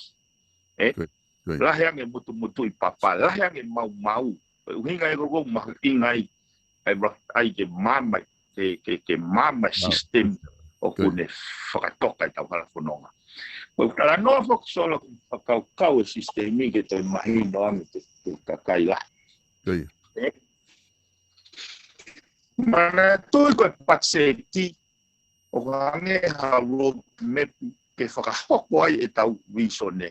ʻE? Ko ia. Ko ia. Lahi ange mutumutuʻi papa, lahi ange maumau. Ko e ʻuhinga ia ʻoku ou mahuʻingaʻi ai, ʻai ke maama, ke, ke, ke maama e sisitemi ʻoku ne fakatoka ʻetau hala fononga. Ko e talanoa foki Solo ki he fakakaukau e sisitemi ke toe mahino ange ki he, ki he kakai lahi. Ko ia. ʻE? Manatuʻi ko e pakiseti ʻoku hangē ha roadmap ke fakahoko ai ʻetau vīsone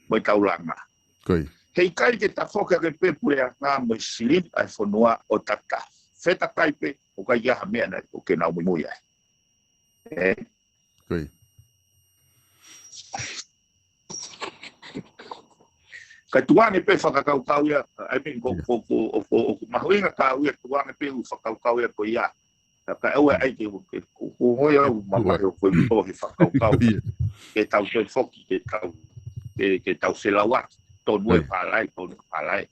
mo ʻetau langa. Ko ia. He ʻikai ke tafoki hake pē puleʻanga mo e silini ʻa e fonua ʻo tata. Fetakai pē, ʻoku ʻikai ha meʻa naʻe ʻoku ke nau muimui ai. ʻE? Ko ia. Ka tukuange pē fakakaukau ia, I mean, ko, ia, ko, ko, ko, ko, ko mahuʻinga ka ʻoku ia tukuange pē ʻū fakakaukau ia ko ia. Ka, ka ʻoua ʻai ke, ke, ko, ko, ko ia ʻū mamahi ʻoku ʻi he fakakaukau. Ia. Ke tau toe foki, ke tau, ke, ke tau felauʻaki. Tonu e, ia, palai, tonu e palai.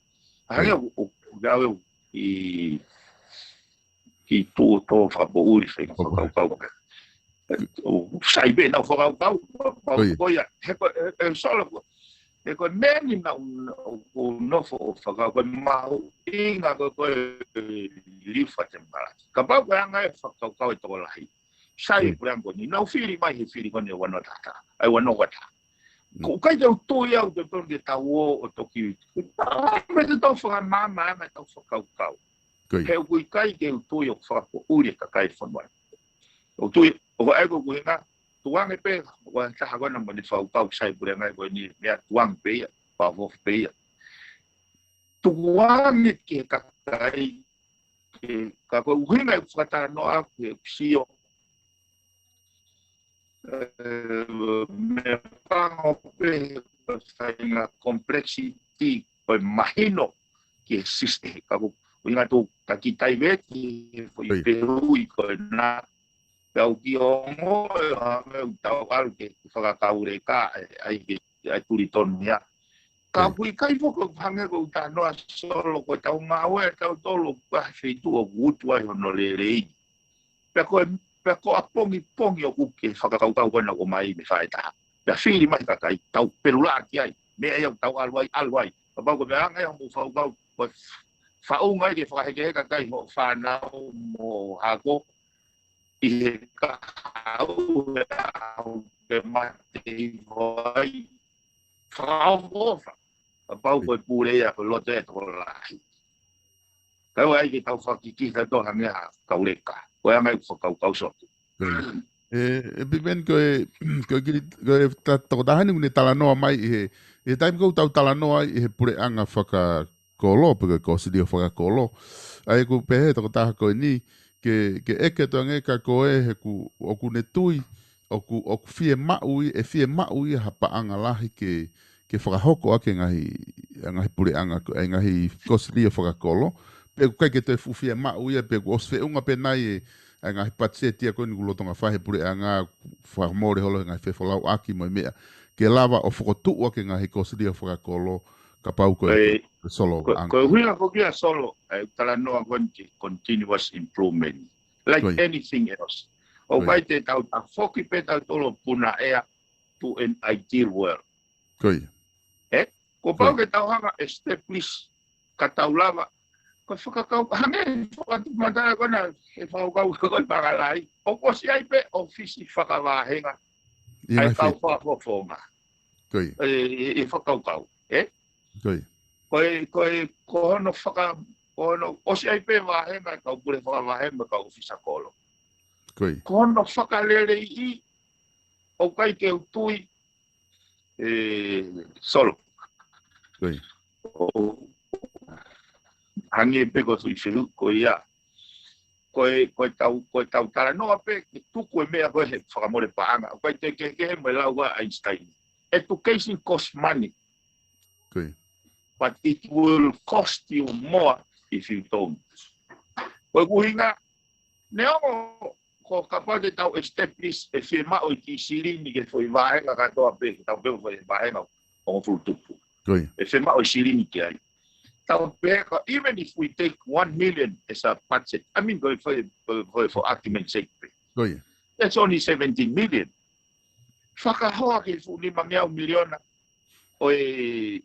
Hangē ia, ʻoku, ʻoku, ʻoku, ʻi, ʻi tuʻu tō fakapoʻuli, feinga fakakaukau. ʻOku sai pē ʻenau fakakaukau, ko ia, ko ia, he ko, he, he Solo ko, he ko e meʻa ni naʻa ku, naʻa ku nofo ʻo fakakaukau, ko e mahuʻinga ko, ko e lifa te malaki. Kapau ko e anga e fakakaukau e tokolahi. Sai, ko ia, e puleʻanga ko eni, nau fili mai he fili ko eni ʻo ua noa taha taha, ʻa e ua noa ua taha. Mm. Ko e ʻikai te u tui au te tonu ke tau ō ʻo toki, ko e taha me te tau fakamaama anga ʻetau fakakaukau. Ko ia. He ʻoku ʻikai ke u tui ʻoku fakapoʻuli e kakai fonua. ʻOku tui, ʻoku ʻai ko ʻeku ʻuhinga, tukuange pē, ʻoku ʻi ai e taha ko ena mo ʻene fakakaukau sai puleʻanga ko eni, meʻa tukuange pē ia, pau fofi pē ia. Tukuange ki he kakai, ke, ka ko e ʻuhinga ʻeku fakatalanoa ʻaku he ʻeku sio, meʻapango pē ko e faʻahinga complexity ko e mahino ki he system. Ka ko e ʻuhinga ʻoku taki taiveti he foʻi pehui ko ena. Pea ʻoku ongo e hame ʻoku tau ʻalu ke fakakauleka ʻa e ʻai ke ʻai tuli tonu ia. Ka ʻoku ʻikai foki ʻoku hangē ko ʻeku talanoa Solo ko e tau ngāue ʻa tautolu ʻoku ʻi he feituʻu ʻoku utu ai hono lelei. Pea ko e, pea ko ʻapongipongi ʻoku ke fakakaukau ko ena ʻoku ʻomai mei faʻahi taha. Pea fili mai kakai, tau pelula ki ai. Meʻa ia ʻoku tau ʻalu ai, ʻalu ai. Kapau ko e meʻa ange ia mo fakakaukau, ko e faʻunga ia ke fakahekeheka kakai hoʻo fānau mo hako. ʻI he kahaʻu ʻe au ke mate ʻi vai. Fakaʻofoʻofa. Kapau ko e pule ia ko e loto e tokolahi. Ka ʻoku ʻai ke tau fakakikita to hangē ha kauleka. Ko e anga ʻeku fakakaukau Solo. ʻE, ʻe Piveni ko e, ko e, ki- ko e ta- tokotaha ni ʻoku ne talanoa mai ʻi he, ʻi he taimi ʻoku tau talanoa ai ʻi he puleʻanga fakakolo, pe ko e kosilio fakakolo. ʻA ia ʻoku pehē tokotaha ko eni, ke, ke ʻeke atu ange ka ko e he ʻoku, ʻoku ne tui, ʻoku, ʻoku fiemaʻu ia, ʻe fiemaʻu ia ha paʻanga lahi ke, ke fakahoko ʻaki e ngaahi, ʻa e ngaahi puleʻanga, ko e ngaahi kosilio fakakolo. Pe ʻoku ʻikai ke toe fuʻu fiemaʻu ia, pe ʻoku ʻosi feʻunga pē nai e, ʻa e ngaahi patiseti ia ko eni ʻoku lolotonga fai he puleʻanga, fakamole holo he ngaahi fefolauʻaki mo e meʻa. Ke lava ʻo fokotuʻu ʻaki e ngaahi kosilio fakakolo, kapau ko e Solo ʻanga. Ko e ʻuhinga ko ia Solo, ʻa e talanoa ko eni ki he continuous improvement. Like anything else. ʻOku ʻikai te tau tafoki pē tautolu ʻo puna ʻea to an ideal world. Ko ia. ʻE, ko pau ke tau hanga ʻo establish ka tau lava. Ko e fakakau, hangē fakatupu mata ko ena, he fakakau ko e pakalai. ʻOku ʻosi ʻai pē ʻōfisi fakavahenga. ʻI he ngaahi kau fakafofonga. Ko ia. ʻE, ʻi he fakakaukau. ʻE? Ko ia. Ko e, ko e, ko hono faka, ko hono ʻosi ʻai pē vahenga, kau pule fakavahenga, kau ʻōfisa kolo. Ko ia. Ko hono fakaleleiʻi, ʻoku ʻikai ke u tui, ʻe, Solo. Ko ia. ʻO, hangē pē ko e sui filu, ko ia. Ko e, ko e tau, ko e tau talanoa pē, ke tuku e meʻa ko e he fakamole paʻanga. ʻOku ʻikai te ke, ke he mo e lau ʻa Einstein. Education costs money. Ko ia. But it will cost you more if you don't. Ko e ʻuhinga, neongo ko kapau te tau establish ʻe fiemaʻu e kiʻi silini ke foʻi vahenga kātoa pē, ke tau pē foʻi vahenga ʻo ngofulu tupu. Ko ia. ʻE fiemaʻu e silini ki ai. Tau pē ko, even if we take one million as a budget, I mean, ko e foʻi, ko e, ko e for argument's sake pē. Ko ia. That's only seventeen million. Fakahoa ki he fuʻu nima ngeau miliona ʻo e,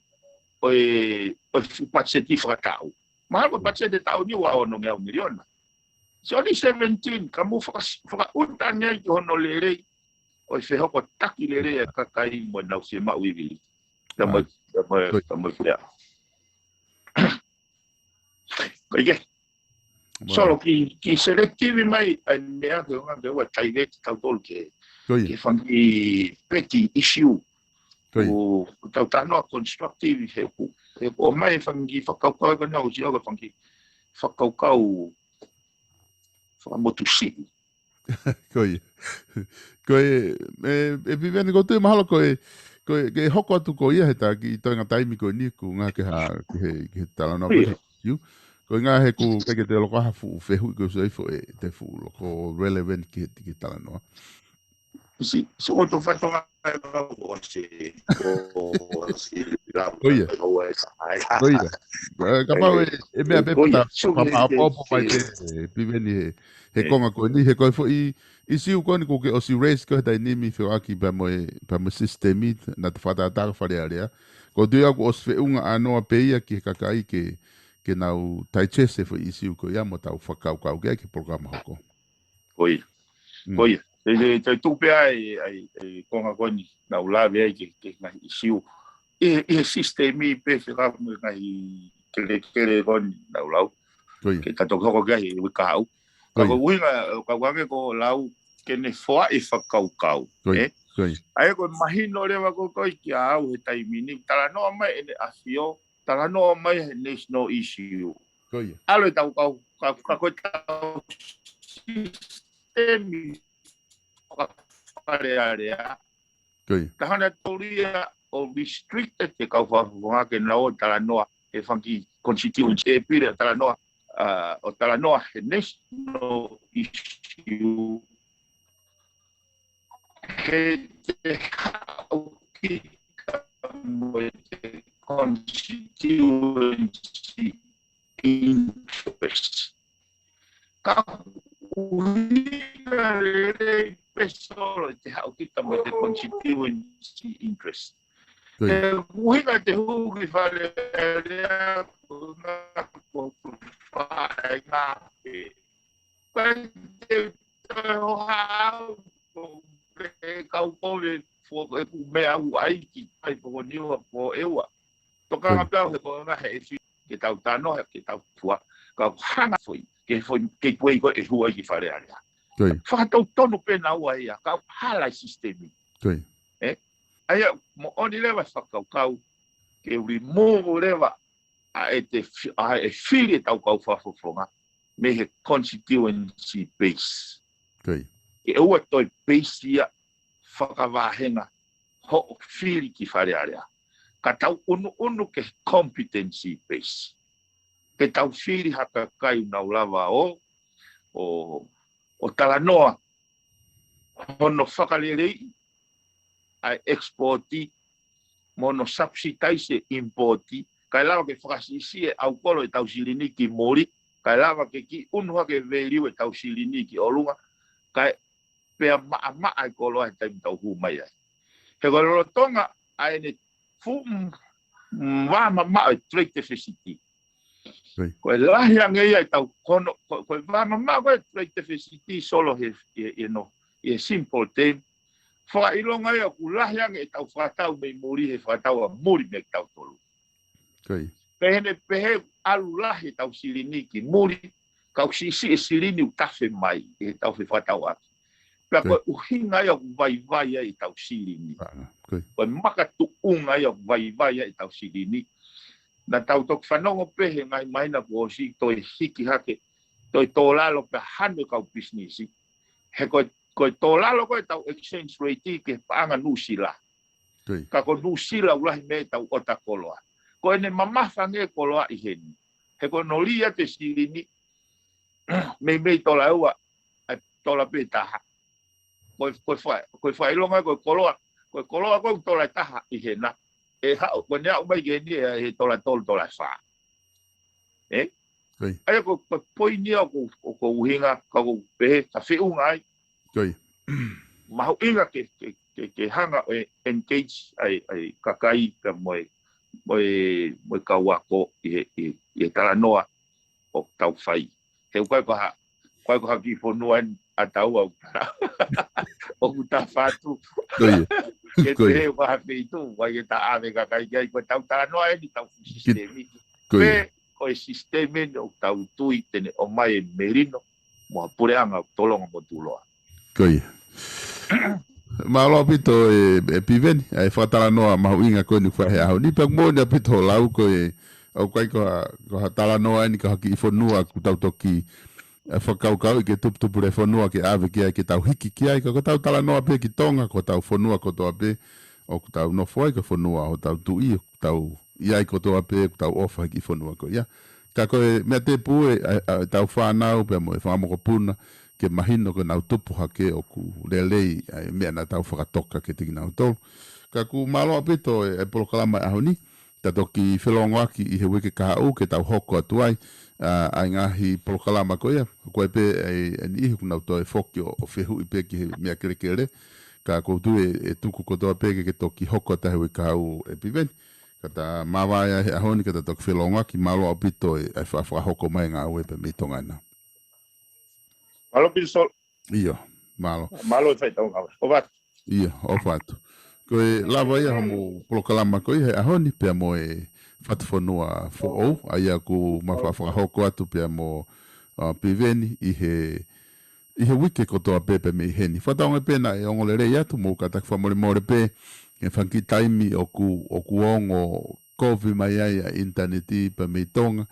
ʻo e, ʻo e fuʻu patiseti fakataʻu. Mahalo ko e patiseti taʻu ni ua ono ngeau miliona. It's only seventeen, ka mou faka-, fakaʻuta ange ai ki hono lelei, ʻo e fehokotaki lelei ʻa e kakai mo ʻenau fiemaʻu ivi. Ka mo, ka mo, ka mo lea. Ko ia. Solo ki, ki selective mai, ʻa e meʻa ke onga ke ua taiveti tautolu ke, ke fanga petty issue. ʻOku tau talanoa constructive he ʻoku, he ʻoku ʻomai e fanga fakakaukau ko ena ʻosi ʻoku fanga fakakaukau fakamotusiʻi. Ko ia. Ko e, ʻe, ʻe Piveni ʻoku ou tui mahalo ko e, ko e, ke hoko atu ko ia he taki, ʻi toenga taimi ko eni ʻoku ngā ke ha, ke he, ke he talanoa ko ia. Ko e ngā he ʻoku ʻikai ke te loko ha fuʻu fehuʻi ko e sui fo e, te fuʻu loko relevant ki he, ki he talanoa. Si, so ko e fatongia ʻo e, ʻo e lau. Ko ia. Ko ia. ʻE, kapau ʻe, ʻe meʻa pē pata, papa ʻopo mai pē, ʻe, Piveni he, he konga ko eni, he ko e foʻi, ʻisiū ko eni ʻoku ke ʻosi raise ko e taimi ni feoaki pea mo e, pea mo e system ʻi, naʻa te fakatātā ko Fale Alea. ʻOku ou tui au ʻoku ʻosi feʻunga ʻanoa pē ia ki he kakai ke, ke nau digest e foʻi ʻisiū ko ia mo tau fakakaukau ki ai ki he polokalama hoko. Ko ia. Ko ia. Te, te, te tuku pē ai, ai, e konga ko eni, naʻa ku lave ai ki, ki he ngaahi ʻisiū. ʻI, ʻi he system ʻi pē fekau mo e ngaahi kelekele ko eni, naʻa ku lau. Ko ia. Ke ta toki hoko ki ai he uike kahaʻu. Ka ko e ʻuhinga, ka ʻoku ʻikai ke lau ke ne foaʻi fakakaukau. Ko ia. Ko ia. ʻA ia ko e mahino leva ko, ko e kia au he taimi ni, talanoa mai ʻene ʻafio, talanoa mai he national issue. Ko ia. ʻAlu e tau kau, ka, ka ko e tau system, ka, Fale Alea. Ko ia. Taha naʻe tolu ia ʻo restricted e kau fakafofonga ke nau ō ʻo talanoa he fanga kiʻi constituency ʻe pili ʻo talanoa, ʻa, ʻo talanoa he national issue. He te haʻu kita mo e constituency interest. Ka ʻuhinga lelei pē Solo ʻete haʻu kita mo e constituency interest. Ko ia. He ʻuhinga ʻete hū ki Fale Alea ko e ngaahi ko e faʻahinga pē. Ko e te te ho hau ko e kau kovi fo e ku mea u ai ki ai fo ni ua fo e ua. Tokanga pē au he ko e ngaahi e fi ke tau tano he ke tau fua. Ka hanga foʻi ke foʻi ke kuei ko e hua ki Fale Alea. Ko ia. Fakatautonu pē naua ia ka hala e sisitemi. Ko ia. ʻE? ʻA ia, moʻoni leva e fakakaukau ke remove leva ʻa ʻete fi-, ʻa e fili ʻetau kau fakafofonga mei he constituency base. Ko ia. Ke ʻoua toe base ia fakavāhenga hoʻo fili ki Fale Alea. Ka tau ʻunuʻunu ke competency base. Ke tau fili ha kakai ʻoku nau lava ʻo, ʻo, ʻo talanoa hono fakaleleiʻi ʻa e export mo hono subsidize e import, kae lava ke fakasiʻisiʻi e ʻaukolo ʻetau silini ki muli, kae lava ke kiʻi ʻunu hake e value ʻetau silini ki ʻolunga, kae pea maʻamaʻa e koloa he taimi tau hū mai ai. He ko e lolotonga ʻa ʻene fuʻu m-, m-, vā mamaʻo e trade deficit. Ko ia. Ko e lahi ange ia ʻetau kono, ko, ko e vā mamaʻo ko e trade deficit Solo he, he, he no, he simple term. Fakaʻilonga ia ʻoku lahi ange ʻetau fakatau mei muli he fakatau ʻa muli mei tautolu. Ko ia. Pehē ni pehē ʻalu lahi ʻetau silini ki muli, kau siʻisiʻi e silini ʻoku tafe mai ʻi heʻetau fefakatauʻaki. Pea ko ia. Ko e ʻuhinga ia ʻoku vaivai ai ʻetau silini. Ā, ko ia. Ko e makatuʻunga ia ʻoku vaivai ai ʻetau silini. Naʻa tau toki fanongo pē he ngaahi māhina kuo ʻosi toe hiki hake, toe tō lalo pea hanu e kau pisinisi. He ko e, ko e tō lalo ko ʻetau exchange rate ki he paʻanga Nuʻusila. Ko ia. Ka ko Nuʻusila ʻoku lahi mei heʻetau ʻota koloa. Ko ʻene mamafa ange e koloa ʻi heni. He ko hono lī atu e silini, meimei tola ua, ʻa e tola pē taha. Ko e, ko e fa-, ko e fakaʻilonga ko e koloa, ko e koloa ko e tola taha ʻi hena. ʻE haʻu, ko ʻene aʻu mai ki heni ʻe, ʻe tola tolu, tola fā. ʻE? Ko ia. ʻA ia ko, ko e poini ia ʻoku, ʻoku ʻuhinga, ka ʻoku pehē, ka feʻunga ai. Ko ia. Mahuʻinga ke, ke, ke, ke hanga ʻo e engage ai, ai kakai ka mo e, mo e, mo e kau ako ʻi he, ʻi, ʻi he talanoa ʻoku tau fai. He ʻoku ʻikai ko ha, ʻikai ko ha kiʻi fonua eni ʻa taua ʻoku ta, ʻoku ta fatu. Ko ia. Ke Ko ia. Pehē ʻoku ʻikai ha feituʻu, ʻikai ke ta ʻave kakai ki ai, ko ʻetau talanoa eni ʻetau fuʻu Ki-, sisitemi. Ko ia. Pea ko e sisitemi eni ʻoku tau tui te ne ʻomai e melino, mo ha puleʻanga ʻoku tolonga mo tuʻuloa. Ko ia. Mālō ʻaupito ē, ē Piveni, ʻa e fakatalanoa mahuʻinga ko eni ʻoku fai he ʻaho ni, pea moʻoni ʻaupito hoʻo lau ko ē, ʻoku ʻikai ko ha, ko ha talanoa eni, ko ha kiʻi fonua ʻoku tau toki, ē, fakakaukauʻi ke tuputupulefonua ke ʻave ki ai, ke tau hiki ki ai, ka ko ʻetau talanoa pē ki Tonga, ko hotau fonua kotoa pē, ʻoku tau nofo ai, ko e fonua ʻo hotau tuʻi, ʻoku tau ʻi ai kotoa pē, ʻoku tau ʻofa he kiʻi fonua ko ia. Ka ko e meʻa tēpū ē, ʻa, ʻa, ʻetau fānau pea mo e fanga mokopuna, ke mahino ko ʻenau tupu hake ʻoku lelei, ʻa e meʻa naʻa tau fakatoka kiate kinautolu. Ka ʻoku mālō ʻaupito e, e polokalama ʻi he ʻaho ni, ta toki felōngoaki ʻi he uike kahaʻu ke tau hoko atu ai, ʻa, ʻa e ngaahi polokalama ko ia, ko e pē e, e niʻihi ʻoku nau toe foki ʻo, ʻo fehuʻi pē ki he meʻa kelekele, ka ʻoku ou tui ʻe, ʻe tuku kotoa pē ke, ke toki hoko atu he uike kahaʻu ē Piveni. Ka ta māvae ai he ʻaho ni, ka ta toki felōngoaki, mālō ʻaupito e, e fa-, fakahoko mai e ngāue pē mei Tonga na. Mālō ʻaupito Solo. ʻIo, mālō. Mālō e faitau ngāue. ʻOfa atu. ʻIo, ʻofa atu. Ko e lava ia hoʻomou polokalama ko ia he ʻaho ni, pea mo e Fatufonua Foʻou, ʻa ia ʻoku ma fa-, fakahoko atu pea mo, ʻa, Piveni ʻi he ʻi he uike kotoa pē pē mei heni. Fakatauange pē naʻe ongo lelei atu, mou kātaki fakamolemole pē, he fanga kiʻi taimi ʻoku, ʻoku ongo kovi mai ai ʻa e ʻinitaneti pē mei Tonga,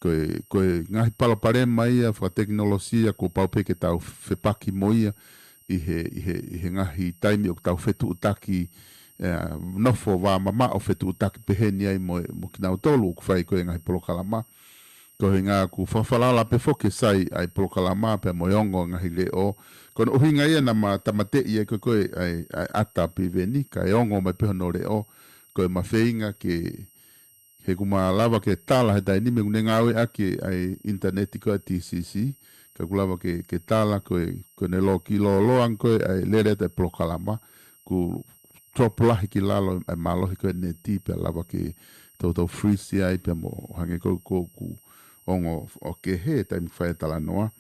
ko e, ko e ngaahi palopalema ia fakatekinolosia kuo pau pē ke tau fepaki mo ia, ʻi he, ʻi he, ʻi he ngaahi taimi ʻoku tau fetuʻutaki, ē, nofo vā mamaʻo fetuʻutaki peheni ai mo, mo kinautolu ʻoku fai ko ē ngaahi polokalama. Ko e ʻuhinga ʻoku fakafalala pē foki e sai ʻa e polokalama pea mo e ongo ngaahi leʻo. Ko hono ʻuhinga ia naʻa ma tāmateʻi ai ko ē ko ē ʻa e, ʻa e ʻata Piveni, kae ongo mai pē hono leʻo, ko e ma feinga ke, he ʻoku ma lava ke tala he taimi ni meʻa ʻoku ne ngāueʻaki ʻa e ʻinitaneti ko ē ʻa e T C C, ka ʻoku lava ke, ke tala ko e, ko ʻene loki lōloa ange ko ē ʻa e lele atu ʻa e polokalama, ʻoku drop lahi ki lalo ʻa e mālohi ko ē ʻa e neti pea lava ke toutou freeze ai pea mo hangē ko ē ʻoku ongo ʻo kehe taimi fai e talanoa.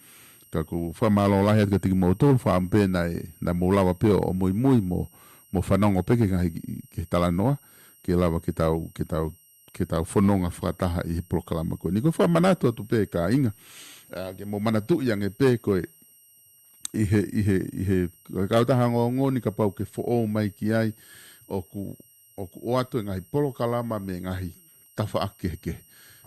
Ka ʻoku fakamālō lahi atu kiate kimoutolu, fakaʻamu pē naʻe, naʻa mou lava pē ʻo muimui mo, mo fanongo pē ki he ngaahi, ki he talanoa, ke lava ke tau, ke tau, ke tau fononga fakataha ʻi he polokalama ko eni. Ko e fakamanatu atu pē kāinga, ā, ke mou manatuʻi ange pē ko e, ʻi he, ʻi he, ʻi he, ko e kautaha ongoongo ni kapau ʻoku ke foʻou mai ki ai, ʻoku, ʻoku ʻoatu e ngaahi polokalama mei he ngaahi tafaʻaki kehekehe.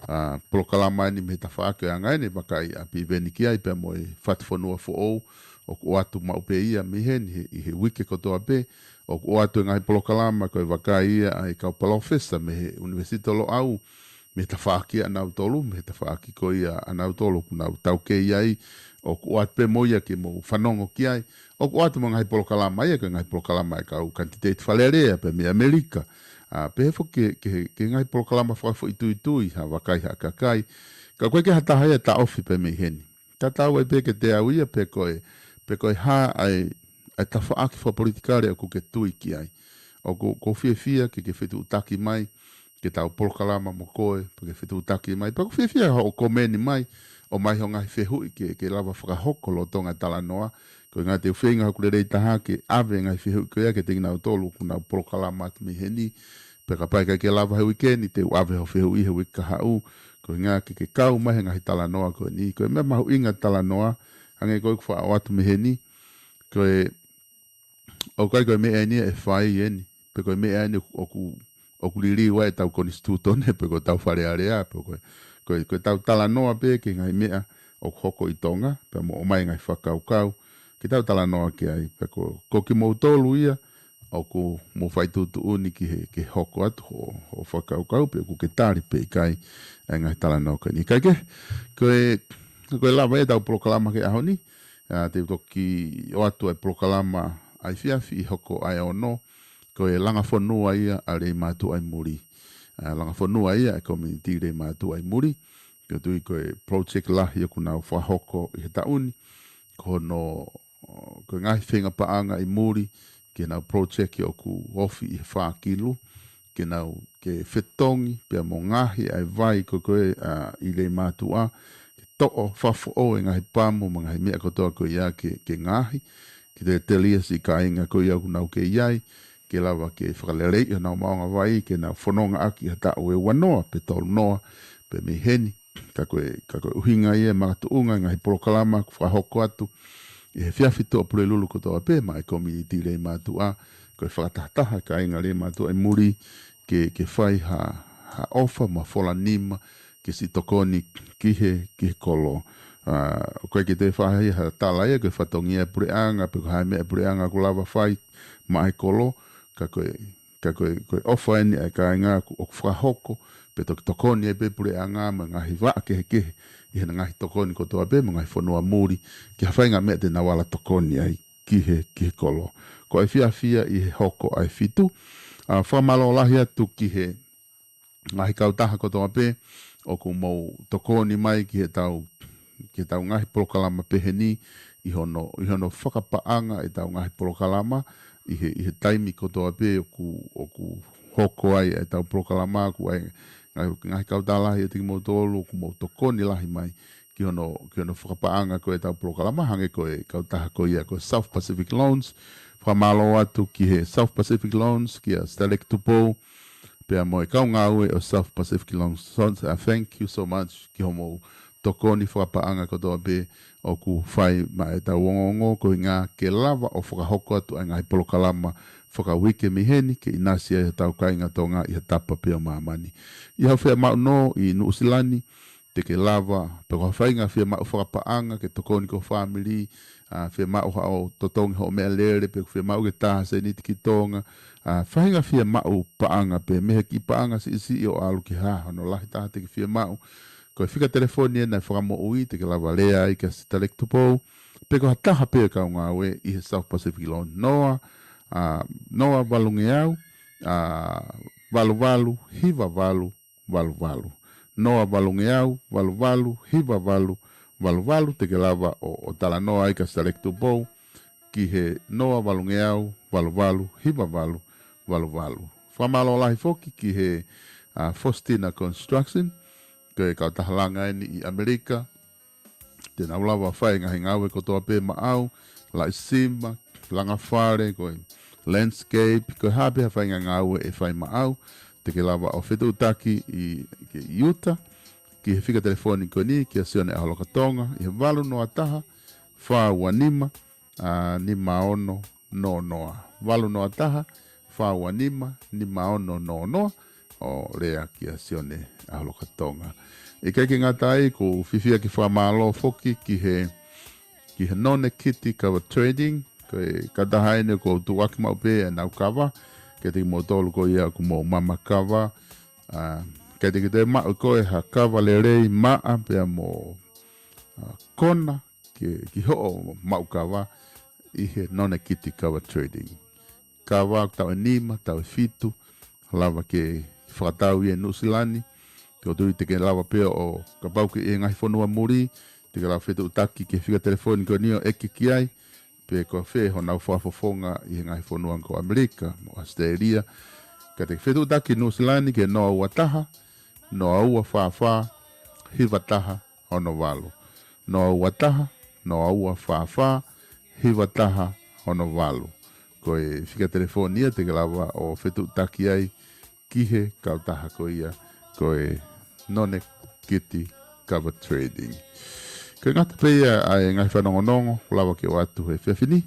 Ā, polokalama eni mei he tafaʻaki ʻo e anga eni, vakai ʻa Piveni ki ai pea mo e Fatufonua Foʻou, ʻoku ʻoatu maʻu pē ia mei heni he, ʻi he uike kotoa pē, ʻoku ʻoatu e ngaahi polokalama ko e vakai ia ʻa e kau palōfesa mei he ʻUnivēsiti ʻo Loʻau, mei he tafaʻaki ʻanautolu, mei he tafaʻaki ko ia ʻanautolu ʻoku nau taukei ai, ʻoku ʻoatu pē mo ia ke mou fanongo ki ai, ʻoku ʻoatu mo e ngaahi polokalama ia, ko e ngaahi polokalama ʻa e kau kanititeiti Fale Alea pea mei ʻAmelika, ā, pehē foki ki he, ki he, ki he ngaahi polokalama fakafoʻituitui, ha vakai ha kakai, ka ʻoku ʻikai ke ha taha ia ʻe taʻofi pē mei heni. Tatau ai pē kiate au ia pe ko e, pe ko e hā ʻa e, ʻa e tafaʻaki fakapolitikale ʻoku ke tui ki ai. ʻOku, ʻoku ou fiefia ke, ke fetuʻutaki mai, ke tau polokalama mo koe, pe ke fetuʻutaki mai. Pea ʻoku ou fiefia hoʻo komeni mai, ʻomai hoʻo ngaahi fehuʻi ke, ke lava fakahoko lolotonga e talanoa. Ko e ʻuhinga te u feinga hoku lelei taha ke ʻave e ngaahi fehuʻi ko ia kiate kinautolu ʻoku nau polokalama atu mei heni. Pea kapau ʻe ʻikai ke lava he uike ni, te u ʻave hoʻo fehuʻi he uike kahaʻu. Ko e ʻuhinga ke, ke kau mai he ngaahi talanoa ko eni. Ko e meʻa mahuʻinga e talanoa, hangē ko ē ʻoku faʻa ʻoatu mei heni. Ko e, ʻoku ʻikai ko e meʻa eni ʻe fai eni. Pe ko e meʻa eni ʻoku, ʻoku, ʻoku liliu ai ʻetau konisitūtone, pe ko ʻetau Fale Alea, pe ko e, ko e, ko ʻetau talanoa pē ki he ngaahi meʻa ʻoku hoko ʻi Tonga, pea mo ʻomai e ngaahi fakakaukau, ke tau talanoa ki ai, pea ko, ko kimoutolu ia, ʻoku mou fai tuʻutuʻuni ki he, ke hoko atu hoʻo, hoʻo fakakaukau, pe ʻoku ke tali pe ʻikai, ʻa e ngaahi talanoa ko eni. Kae kehe, ko e, ko e lava ia ʻetau polokalama ki he ʻaho ni, ā, te u toki ʻoatu e polokalama ʻa e efiafi ʻi he hoko ʻa e ono, ko e Langa Fonua ia ʻa Leimātuʻa ʻi Muli. Ā, Langa Fonua ia ʻa e community Leimātuʻa ʻi Muli. Ko e tui ko e project lahi ʻoku nau fakahoko ʻi he taʻu ni. Ko hono, ko e ngaahi feinga paʻanga ʻi Muli, ki heʻenau project ʻoku ofi ʻi he fā kilu, ke nau, ke fetongi, pea mo ngaohi ʻa e vai ko ē ko ē, ā, ʻi Leimātuʻa, ke toʻo fakafoʻou e ngaahi pamu mo e ngaahi meʻa kotoa ko ia ke, ke ngaohi, ke te telia siʻi kāinga ko ia ʻoku nau kei ʻi ai, ke lava ke fakaleleiʻi honau maʻuʻanga vai, ke nau fononga ʻaki ha taʻu ʻe uanoa, pe tolunoa, pe mei heni. Ka ko e, ka ko e ʻuhinga ia e makatuʻunga e ngaahi polokalama ʻoku fakahoko atu ʻi he efiafi Tuʻapulelulu lulu kotoa pē maʻa e community Leimātuʻa, ko e fakatahataha e kāinga Leimātuʻa ʻi Muli ke, ke fai ha, ha ʻofa mo e fola nima ke siʻi tokoni ki he, ki he kolo. Ā, ʻoku ʻikai ke toe faʻa ʻi ai ha tala ia ko e fatongia e puleʻanga, pe ko e hā e meʻa e puleʻanga ʻoku lava fai maʻa e kolo, ka ko e, ka ko e, ko e ʻofa eni ʻa e kāinga ʻoku, ʻoku fakahoko, pea toki tokoni ai pē puleʻanga mo e ngaahi vaʻa kehekehe, ʻi heʻena ngaahi tokoni kotoa pē mo e ngaahi fonua muli, ki ha faʻahinga meʻa te nau ala tokoni ai ki he, ki he kolo. Ko e efiafi ia ʻi he hoko ʻa e fitu, ā, fakamālō lahi atu ki he ngaahi kautaha kotoa pē, ʻoku mou tokoni mai ki heʻetau, ki heʻetau ngaahi polokalama pehē ni, ʻi hono, ʻi hono fakapaʻanga ʻetau ngaahi polokalama, ʻi he, ʻi he taimi kotoa pē ʻoku, ʻoku hoko ai ʻetau polokalama, ʻoku ʻi ai ngaahi, ngaahi kautaha lahi ʻiate kimoutolu, ʻoku mou tokoni lahi mai, ki hono, ki hono fakapaʻanga ko ē ʻetau polokalama, hangē ko e kautaha ko ia ko e South Pacific Loans, fakamālō atu ki he South Pacific Loans, kia Stalek Tupou, pea mo e kau ngāue ʻo e South Pacific Loans, ā, thank you so much ki hoʻomou tokoni fakapaʻanga kotoa pē ʻoku fai maʻa ʻetau ongoongo ko e ʻuhinga ke lava ʻo fakahoko atu ʻa e ngaahi polokalama fakauike mei heni ke ʻinasi ai hotau kāinga Tonga ʻi ha tapa pē ʻo māmani. ʻI haʻo fiemaʻu nō ʻi Nuʻusila ni, te ke lava, pe ko ha faʻahinga fiemaʻu fakapaʻanga ke tokoni ki ho fāmili, ʻa, fiemaʻu haʻo totongi hoʻo meʻalele, pe fiemaʻu ke tā ha sēniti ki Tonga, ʻa, faʻahinga fiemaʻu paʻanga pē, mei he kiʻi paʻanga siʻisiʻi ʻo ʻalu ki he hā, hono lahi taha te ke fiemaʻu. Ko e fika telefoni ena ʻa e Fakamoʻui, te ke lava lea ai kia Sitaleki Tupou, pe ko ha taha pē ʻo e kau ngāue ʻi he South Pacific Loan. Noa, ʻa, noa valungeau, ʻa, valu valu, hiva valu, valu valu. Noa valungeau, valu valu, hiva valu, valu valu, te ke lava ʻo, ʻo talanoa ai kia Sitaleki Tupou, ki he noa valungeau, valu valu, hiva valu, valu valu. Fakamālō lahi foki ki he, ʻa, Faustina Construction, ko e kautaha langa eni ʻi ʻAmelika, te nau lava fai e ngaahi ngāue kotoa pē maʻau, laʻi sima, langa fale, ko e landscape, ko e hā pē ha faʻahinga ngāue ʻe fai maʻau, te ke lava ʻo fetuʻutaki ʻi, ki Utah, ki he fika telefoni ko eni, kia Sione ʻAholokatonga, ʻi he valu noa taha, fā ua nima, ʻa, nima ono noa noa. Valu noa taha, fā ua nima, nima ono noa noa, ʻo lea kia Sione ʻAholokatonga. ʻIkai ke ngata ai, ʻoku ou fifia ke fakamālō foki ki he, ki he None Kiti Kava Trading, ko e kautaha eni ʻoku ou tuʻuaki maʻu pē ʻenau kava, kiate kimoutolu ko ia ʻoku mou mama kava, ʻa, kiate kitautolu maʻu ko e ha kava lelei maʻa pea mo, ʻa, kona, ke, ki hoʻo maʻu kava ʻi he None Kiti Kava Trading. Kava ʻoku taʻu ʻe nima, taʻu ʻe fitu, lava ke fakatau ia ʻi Nuʻusila ni, ke ʻoatu ʻi te ke lava pē ʻo kapau ke ʻi he ngaahi fonua muli, te ke lava fetuʻutaki ki he fika telefoni ko eni ʻo ʻeke ki ai, pe ko fē honau fakafofonga ʻi he ngaahi fonua ko ʻAmelika, mo ʻAositelēlia, ka te ke fetuʻutaki Nuʻusila ni ki he noa ua taha, noa ua fā fā, hiva taha, ono valu. Noa ua taha, noa ua fā fā, hiva taha, ono valu. Ko e fika telefoni ia te ke lava ʻo fetuʻutaki ai ki he kautaha ko ia, ko e None Kiti Kava Trading. Ko e ngata pē ia ʻa e ngaahi fanongonongo, lava ke ʻoatu he efiafi ni,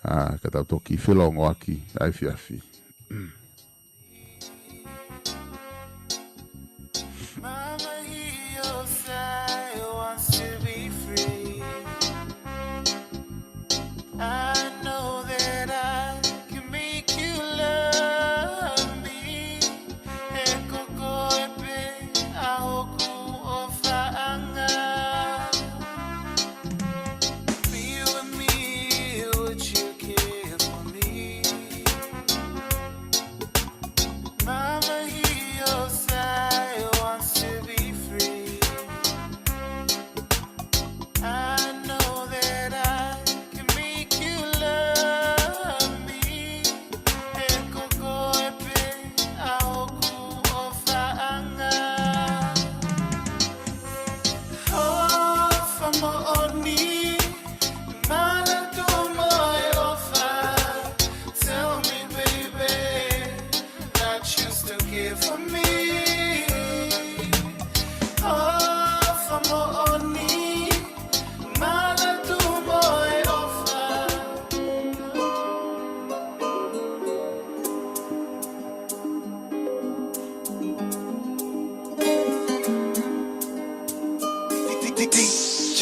ʻa, ka tau toki felongoaki ʻa e efiafi. Mama, hear your sigh, wants to be free. I know that I can make you love me. He ko koe pē ʻa hoku ʻofaʻanga. Be with me, would you care for me? Mama, hear your sigh, wants to be free. I know that I can make you love me. He ko koe pē ʻa hoku ʻofaʻanga. ʻOfa moʻoni, manatu mo e ʻofa. Tell me, baby, that you still care for me. ʻOfa moʻoni, manatu mo e ʻofa. D J.